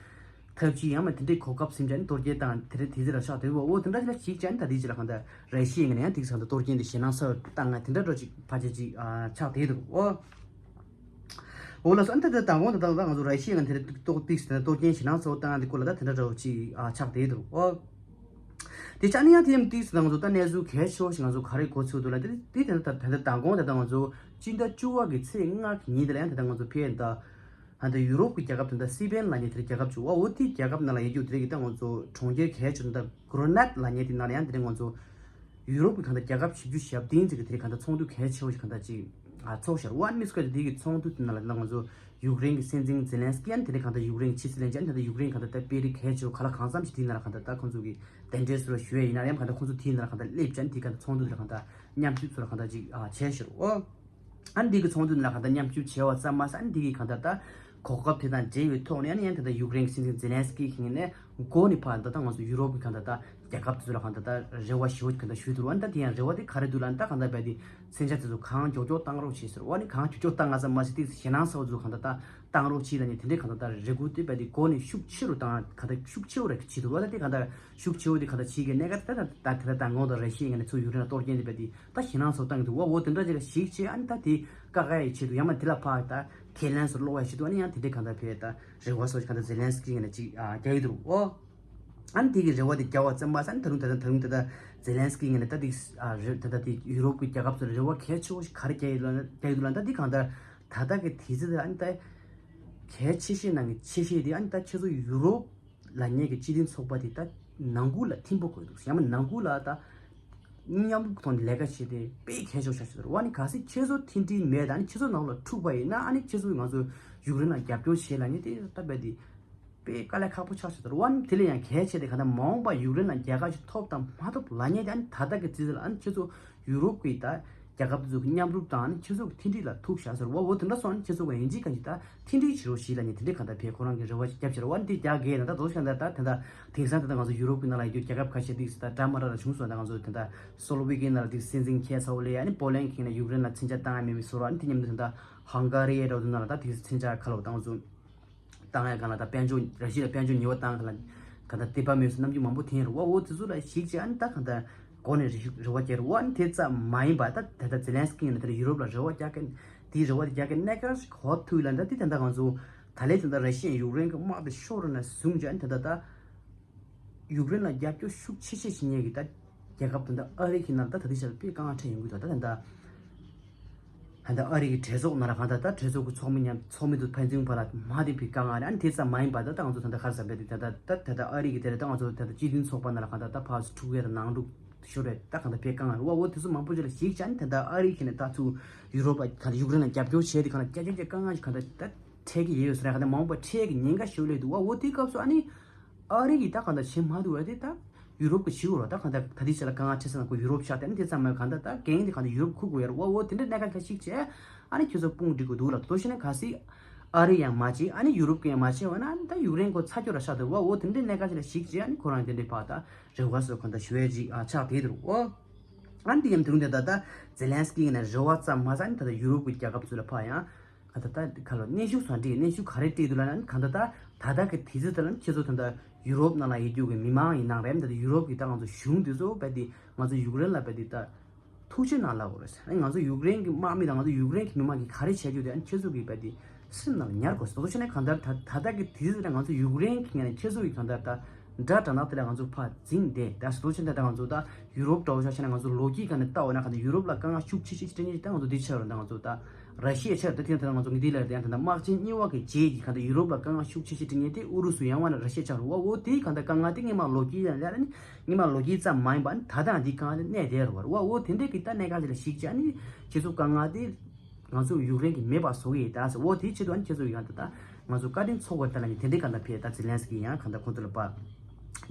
ཐབས་ཇུས་ཡང་མ་དེ་འདྲའི་གོ་སྐབས་ཟིན་བྱས་ནས་གཏོར་སྐྱོན་བཏང་དེ་རེད་དེ་ཚོ་ལ་ཆགས་བསྡད་ར་བ། འོ་དེ་འདྲ་ཅིག་ལ་གཞིགས་བྱས་ནས་ད་དེ་ཅིག་ལ་གང་ལྟར་ར་ཤི་ཡའི་ངོས་ནས་ཡང་དེ་ཚོ་གང་ལྟར་གཏོར་སྐྱོན་དེ་ཞེད་སྣང་ཚ་བོ་བཏང་ང་དེ་འདྲ་འདྲ་ཅིག་ཕལ་ཆེར་ཅིག་ཨ་ཆགས་བསྡད་འདུག་འོ། འོ་ལགས་སོ། ཨ་ནི་ད་ལྟ་དང་པོ་ད་ལྟ་ང་ཚོ་ར་ཤི་ཡ་ང་དེ་རིང་ཏོག་ཏིག་ཟེར་ན་གཏོར་སྐྱོན་ཞེད་སྣང་ཚ་བོ་བཏང་ཡ་དེ་སྐོར་ལ་ད་དེ་འདྲ་འདྲ་བོ་ཅིག་ཨ་ཆགས་བསྡད་འདུག་འོ། དེ་ཆ་ནི་ཡང་དེ་ཡང་ཏིག་ཟེར་ན་ང་ཚོ་ད་གནས་ཚུལ་གལ་ཆེ་བོ་ཞིག་ང་ཚོ་ག་རེ་གོ་ཚུལ་འདུག་ལ་དེ་དེ་ད་ལྟ་ད་ལྟ་དང་པོ་ད་ལྟ་ང་ཚོ་སྤྱི་ཟླ་བཅུ་པ་གི་ཚེས་ལྔ་གི་ཉིན་དེ་ལ་ཡང་ད་ལྟ་ང་ཚོ་ཕར་ད་ཨ་ད་ཡུ་རོབ་ཀྱི་རྒྱལ་ཁབ་དེ་འདྲ་སི་པེན་ལབ་མཁན་དེ་རྒྱལ་ཁབ་བྱུང་བ། འོ་དེའི་རྒྱལ་ཁབ་ནང་ལ་ཡོད་རྒྱུ་དེ་རིགས་ཀྱི་ད་ང་ཚོ་གྲོང་ཁྱེར་གལ་ཆེ་བོ་ད་གྷོ་རོ་ནད་ལབ་མཁན་དེ་ནང་ལ་ཡང་དེ་རིང་ང་ཚོ་ཡུ་རོབ་ཀྱི་གང་ལྟར་རྒྱལ་ཁབ་བཞི་བཅུ་ཞེ་བདུན་ཙམ་གྱི་དེ་རིང་གང་ལྟར་ཚོགས་འདུ་གལ་ཆེ་བོ་ཞིག་གང་ལྟར་ཅིག་ཨ་ཚོགས་ཤར་ཝན་མི་སྐོར་དེ་དེ་གི་ཚོགས་འདུ་དེ་ནང་ལ་ད་ང་ཚོ་ཡུཀ་རེན་གྱི་སྲིད་འཛིན་ཛེ་ལན་སི་ཀི་ཡང་དེ་རིང་གང་ལྟར་ཡུཀ་རེན་གྱི་ཕྱི་སྲིད་བློན་ཆེན་ད་ལྟ་ཡུཀ་རེན་གང་ལྟར་ད་དཔོན་རིགས་གལ་ཆེ་བོ་ག་ལ་གང་འཚམ་ཞིག་དེའི་ནང་ལ་གང་ལྟར་ད་ཁོང་ཚོ་གི་གདན་འདྲེན་ཟེར་བ་ཞུ་ཡ་ཡིན་ན་ཡང་གང་ལྟར་ཁོང་ཚོ་དེའི་ནང་ལ་གང་ལྟར་སླེབས་ཀྱང་དེ་གང་ལྟར་ཚོགས་འདུ་དེ་ལ་གང་ལྟར་མཉམ་ཞུགས་ཚུལ་ལ་གང་ལྟར་ཅིག་ཨ་བྱས་ཤར་འོ། ཨ་ནི་འདི་གི་ཚོགས་འདུ་ནང་ལ་གང་ལྟར་མཉམ་ཞུགས་བྱས་པ་ཙམ་མ་ཟད་ཨ་ནི་འདི་གི་གང་ལྟར་ད་གོ་སྐབས་དེ་དང་འབྲེལ་བའི་ཐོག་ནས་ཨ་ནི་ཡང་དེ་ལྟར་ཡུཀ་རེན་གྱི་སྲིད་འཛིན་ཛེ་ལན་སི་ཀི་གི་ངོས་ནས་མགོ་ནས་ཕར་ད་ལྟ་ང་ཚོ་ཡུ་རོབ་ཀྱི་གང་ལྟར་ད་རྒྱལ་ཁབ་དེ་ཚོ་ལ་གང་ལྟར་ད་རེ་བ་ཞེ་པོ་གང་ལྟར་ཞུས་འདུག་ཨ་ནི་ད་དེ་ཡང་རེ་བ་དེ་ག་རེ་འདུག་ལབ་ན་ད་གང་ལྟར་རྦད་དེ་མཚོན་ཆ་དེ་ཚོ་གང་མགྱོགས་མགྱོགས་བཏང་རོགས་བྱེད་ཟེར་བ། ཨ་ནི་གང་མགྱོགས་མགྱོགས་བཏང་ང་ཙམ་མ་ཟད་དེ་ཞེད་སྣང་ཚ་བོ་ཚོ་གང་ལྟར་ད་བཏང་རོགས་བྱེད་ལབ་ནས་དེ་འདྲའི་གང་ལྟར་ད་རེ་སྐུལ་དེ་རྦད་དེ་མགོ་ནས་ཤུགས་ཆེ་རུ་བཏང་གང་ལྟར་ཤུགས་ཆེ་བོ་རེ་བྱེད་འདུག་ཨ་ད་དེ་གང་ལྟར་ཤུགས་ཆེ་བོ་དེ་གང་ལྟར་བྱེད་ཀྱི་གནད་འགག་དེ་ད་ད་དེ་ད་དང་གོང་དུ་ར་ཤི་ཡའི་ངོས་ནས་ཚུར་ཡུཀ་རེན་ལ་གཏོར་སྐྱོན་དེ་རྦད་དེ་ད་ཞེད་སྣང་ཚ་བོ་བཏང་གི་འདུག་འོ་འོ་དེ་འདྲ་ཅིག་ལ་གཞིགས་བྱས་ཨ་ནི་ད་དེ་བཀག་ཡ་ཡི་ཆེད་དུ་ཡང་མ་དེ་ལ་ཕར་ད་ཁས་ལེན་ཚུར་སློག་ཡ་ཆེད་དུ་ཨ་ནི་ཡང་དེ་འདྲའི་གང་ལྟར་ཕར་ད་རེ་བ་ཚོ་གང་ལྟར་ཛེ་ལན་སི་ཀི་ངོས་ནས་ཅིག་ཨ་རྒྱག་གི་འདུག་འོ། ཨ་ནི་དེ་གི་རེ་བ་དེ་རྒྱག་པ་ཙམ་མ་ཟད་ཨ་ནི་ད་རུང་ད་ལྟ་ད་རུང་ད་ལྟ་ཛེ་ལན་སི་ཀི་ངོས་ནས་ད་དེ་ཨ་རེ་ད་ལྟ་དེ་ཡུ་རོབ་ཀྱི་རྒྱལ་ཁབ་ཚོར་རེ་བ་གལ་ཆེ་བོ་ཞིག་ག་རེ་རྒྱག་ཡོད་ལ་རྒྱག་ཡོད་ལ་ད་དེ་གང་ལྟར་ ད་ལྟ་གི་དུས་ཚོད་དེ་ཨ་ནི་ད་གལ་ཆེ་ཤོས་ནང་གི་ཆེ་ཤོས་དེ་ཨ་ནི་ད་ཁྱེད་ཚོ་ཡུ་རོབ་ལབ་མཁན་གྱི་སྤྱི་མཐུན་ཚོགས་པ་དེ་ད་ནང་ཁུལ་ལ་ཐིམ་པོ་དགོས་འདུག་ཡང་མིན་ནང་ཁུལ་ལ་ད་མཉམ་རུབ་ཐོག་ནས་ལས་ཀ་བྱས་ཏེ་དཔེ་གལ་ཆེ་བ་ཆགས་ཀྱི་འདུག་ཨ་ནི་གལ་སྲིད་ཁྱེད་ཚོ་མཐུན་སྒྲིལ་མེད་ད་ཨ་ནི་ཁྱེད་ཚོ་ནང་ལ་འཁྲུག་པ་ཡིན་ན་ཨ་ནི་ཁྱེད་ཚོས་ང་ཚོ་ཡུཀ་རེན་ལ་རྒྱབ་སྐྱོར་བྱེད་ལབ་མཁན་དེ་ད་རྦད་དེ། དཔེ་དཀའ་ལས་ཁག་པོ་ཆགས་ཤག་ཟེར་བ་ནི་དེ་ལས་ཡང་གལ་ཆེ་དེ་ག་ད་མ་འོངས་པ་ཡུཀ་རེན་ལ་རྒྱལ་ཁ་ཞིག་ཐོབ་དང་མ་ཐོབ་ལབ་མཁན་དེ་ཨ་ནི་ད་ལྟ་གི་དུས་ཚོད་ལ་ཨ་ནི་ཁྱེད་ཚོ་ཡུ་རོབ་ཀྱི་ད་རྒྱལ་ཁབ་དེ་ཚོ་གི་མཉམ་རུབ་དང་ཨ་ནི་ཁྱེད་ཚོ་གི་མཐུན་སྒྲིལ་ལ་ཐུག་ཤག་ཟེར་བ་འོ་དེ་འདྲ་སོང་ཨ་ནི་ཁྱེད་ཚོ་གི་ཡིན་གཅིག་གང་གཅིག་ད་མཐུན་སྒྲིལ་བྱེད་རོགས་ཞེས་ལབ་མཁན་དེ་འདྲས་གང་ད་ཕེ་ཁོ་རང་གི་རེ་བ་ཞིག་རྒྱབ་ཤར་བ་ནི་དེ་རྒྱག་གས་ན་ད་དོ་ཤ་ད་ད་དེང་སང་ད་ད་ང་ཚོ་ཡུ་རོབ་ཀྱི་ནང་ལ་ཡོད་རྒྱལ་ཁབ་ཁ་ཤས་དེ་ད་འདྲ་མ་འདྲ་ལ་བྱུང་སོང་ད་ང་ཚོ་དེ་ད་སོ་ལོ་བྷི་ཀི་ཡ་ནང་ལ་དེ་སྲིད་འཛིན་ཁྱད་ས་འོ་ལེ་ཨ་ནི་པོ་ལན་གི་ནང་ཡུཀ་རེན་ལ་མཚོན་ཆ་བཏང་ཡ་མེད་པའི་བཟོ་ར་ཨ་ནི་དེ་མཉམ་དུ་ད་ཧང་ག་རི་ཡ་འདྲ་བོ་དེ་ནང་ལ་ད་དེ་མཚོན་ཆ་ཁ་ལོ་ད་ང་ཚོ། བཏང་ཡ་སྒང་ལ་ད་དཔལ་འབྱོར་ར་ཤི་ཡ་ལ་དཔལ་འབྱོར་ཉེས་པ་བཏང་ག་ལ་ག་ད་དེ་པ་མེད་སུ་རྣམ་འགྱུར་མང་པོ་འཐེན་རུ་བ་འོ་དེ་ཚོ་ལ་ཞིག་བྱས་ཨ་ནི་ད་ག་ད་གོ་ནས་རེ་རེ་བ་རྒྱག་རུ་བ་ཨ་ནི་དེ་ཙམ་མ་ཡིན་པ་ད་ད་ད་ཛེ་ལན་སི་ཀི་ཡིན་ན་དེ་ལ་ཡུ་རོབ་ལ་རེ་བ་རྒྱག་ག་དེའི་རེ་བ་དེ་རྒྱག་ག་གནད་འགག་ཞིག་གོ་ཐུབ་ལ་ད་དེ་ད་ད་ང་ཚོ་ད་ལས་ད་ད་ར་ཤི་ཡ་ཡུཀ་རེན་གི་དམག་དེ་ཤོར་རུ་ན་བཟུང་བྱས་ཨ་ནི་ད་ད་ད། ཡུཀ་རེན་ལ་རྒྱབ་སྐྱོར་ཤུགས་ཆེ་ཤོས་བྱེད་མཁན་གྱི་ད་རྒྱལ་ཁབ་དེ་འདྲ་ཨ་རི་གི་ནང་ད་ད་ལྟའི་ཆར་དཔེ་དཀའ་ངལ་འཕྲད་ཡོང་གི་འདུག་ད་ད་ད་ད་ད་ཨ་རི་གི་གྲོས་ཚོགས་ནང་ལ་གང་ད་ད་གྲོས་ཚོགས་ཀྱི་ཚོགས་མི་མཉམ་ཚོགས་མི་དུ་ཕན་ཚུན་བར་ལ་མ་བདེ་བའི་དཀའ་ངལ་རེད། ཨ་ནི་དེ་ཙམ་མ་ཡིན་པ་ད་ད་ང་ཚོ་ད་ད་ག་རེ་ཟེར་བས་དེ་ད་ད་ད་ད་ཨ་རི་གི་དེ་རེད། ད་ང་ཚོ་ད་ད་སྤྱི་མཐུན་ཚོགས་པ་ནང་ལ་གང་ད་ད་ཕར་འཁྲུག་ཡ་ད་ནང་འཁྲུག་ཤོར་རེད། ད་གང་ད་དཔེ་དཀའ་ངལ་རེད་བ། འོ་དེ་ཚོ་མང་པོ་ཅིག་ལ་གཞིགས་བྱས་ཨ་ནི་ད་ད་ཨ་རི་གི་ནས་ད་ཚུར་ཡུ་རོབ་ལ་གང་ད་ཡུཀ་རེན་ལ་རྒྱབ་སྐྱོར་བྱས་དེ་གང་ད་རྒྱ་ཆེ་རྒྱ་དཀའ་ངལ་ཞིག་གང་ད་ད་འཕྲད་ཀྱི་ཡོད་ཟེར་ཡ་གང་ད་མ་འོངས་པ་འཕྲད་ཀྱི་ཉེན་ཁ་ཞིག་སླེབས་འདུག་བ། འོ་དེའི་སྐབས་སུ་ཨ་ནི། ཨ་རི་གིས་ད་གང་ལྟར་བྱེད་མ་ཐུབ་པ་དེ་ད་ཡུ་རོབ་ཀྱི་བྱེད་དགོས་ར། ད་གང་ལྟར་ད་ལྟའི་ཆ་ལ་དཀའ་ངལ་འཕྲད་ས་ན་ཁོ་ཡུ་རོབ་ཤག་དེ་ནི་དེ་ཙམ་མ་གང་ལྟར་ད་འགན་དེ་གང་ལྟར་ཡུ་རོབ་འཁུར་དགོས་ཡ་ར་བ། འོ་དེ་འདྲ་གནད་འགག་ཁ་ཤིག་བྱས་ཨ་ནི་ཁྱོད་ཚོ་དཔུང་སྒྲིག་དགོས་འདུག་ལ། དོ་ཤི་ན་གལ་སྲིད་ཨ་རི་ཡང་མ་བྱེད་ཨ་ནི་ཡུ་རོབ་ཀྱིས་ཡང་མ་བྱེད་བ་ན་ཨ་ནི་ད་ཡུཀ་རེན་ཁོ་ཚ་སྐྱོ་ར་ཤག་དེ་བ། འོ་དེ་འདྲ་གནད་འགག་ཅིག་ལ་ཞིག་བྱས་ཨ་ནི་ཁོ་རང་དེ་འདྲའི་ཕ་ད་རེ་བ་སོ་གང་ལྟར་ཞུ་ཡ་ཅིག་ཨ་ཆགས་བསྡད་འདུག་འོ། ཨ་ནི་དེ་ཡང་དེ་རུང་དེ་ད་ད་ཛེ་ལན་སི་ཀི་ཡིན་ན་རེ་བ་ཙམ་མ་ཟད་ཨ་ནི་ད་ད་ཡུ་རོབ་ཀྱི་རྒྱལ་ཁབ་ཚོ་ལ་ཕ་ཡང་། ག་ད་ད་ག་ལ་གནོན་ཤུགས་སུ་འདྲི་གནོན་ཤུགས་ག་རེ་སྤྲད་འདུག་ལབ་ན་ག་ད་ད་ད་ལྟ་གི་དུས་ཚོད་དེ་ལ་ཁྱེད་ཚོ་ད་ལྟ་ཡུ་རོབ་ནང་ལ་ཡོད་རྒྱུ་གི་མི་མང་ཡིན་ནང་རེད། ད་ལྟ་ཡུ་རོབ་ཀྱི་ད་ང་ཚོ་གཞུང་དེ་ཚོ་རྦད་དེ་ང་ཚོ་ཡུཀ་རེན་ལ་རྦད་དེ་ད་ཐུགས་ཆེ་གནང་ལབ་དགོས་རེད། ཨ་ནི་ང་ཚོ་ཡུཀ་རེན་གྱི་དམག་མི་དང་ང་ཚོ་ཡུཀ་རེན་གྱི་མི་མང་གིས་ག་རེ་བྱས་རྒྱུ་དེ་ཨ་ནི་ཁྱེད་ཚོ་གིས་རྦད་དེ་སེམས་ནང་ལ་ཉར་དགོས་ཟེར། དོ་ཤེ་ན་གང་ལྟར་ད་ད་ལྟ་གི་དུས་ཚོད་ལ་ང་ཚོ་ཡུཀ་རེན་གྱི་ངོས་ནས་ཁྱེད་ཚོ་གིས་གང་ལྟར་ད། དགྲ་དྲག་ན་དེ་ལ་ང་ཚོ་ཕར་འཛིང་བསྡད་ད་སོ་ཆེན་ད་ལྟ་ང་ཚོ་ད་ཡུ་རོབ་འདྲ་བོ་ཆ་བཞག་ན་ང་ཚོ་ལོ་རྒྱུས་སྒང་ནས་ལྟ་བ་ན་ག་ཚོད་ཡུ་རོབ་ལ་དཀའ་ངལ་ཤུགས་ཆེ་ཆེ་སྤྲད་མཁན་ཞིག་ད་ང་ཚོ་འདི་ཆགས་རེད། ད་ང་ཚོ་ད་ར་ཤི་ཡ་ཆགས་རེད། ད་དེ་ཡང་ད་ང་ཚོ་ངས་འདི་ལ་རེད། ད་ད་དམག་ཆེན་གཉིས་པ་གི་རྗེས་ཀྱི་ག་ཚོད་ཡུ་རོབ་ལ་དཀའ་ངལ་ཤུགས་ཆེ་ཆེ་སྤྲད་མཁན་དེ་ཨུ་རུ་སུ་ཡང་བ་ན་ར་ཤི་ཡ་ཆགས་རེད་བ། འོ་དེའི་ག་ཚོད་དཀའ་ངལ་དེ་སྔོན་མ་ལོ་རྒྱུས་ཡང་ལས་ར་ནི་སྔོན་མ་ལོ་རྒྱུས་ཙམ་མ་ཡིན་པ་ནི་ད་ལྟའང་འདི་དཀའ་ངལ་དེ་གནས་བསྡད་རེད་བ། འོ་དེ་འདྲའི་གི་ད་གནད་འགག་ཅིག་ལ་གཞིགས་བྱས་ནི་ཁྱེད་ཚོ་དཀའ་ངལ་དེ། ང་ཚོ་ཡུཀ་རེན་གྱིས་མེད་པ་བཟོ་གི་ཡིན་ད་ཟེར། འོ་དེའི་ཆེད་དུ་ཨ་ནི་ཁྱེད་ཚོ་ཡང་ད་ལྟ་ང་ཚོ་བཀའ་དྲིན་ཚོགས་པ་ལྟ་ལ་ནི་དེ་འདྲའི་གང་ལྟར་ཕེ་ད་ཛེ་ལན་སི་ཀི་ཡང་གང་ལྟར་ཁོང་ཚོ་ལ་པ་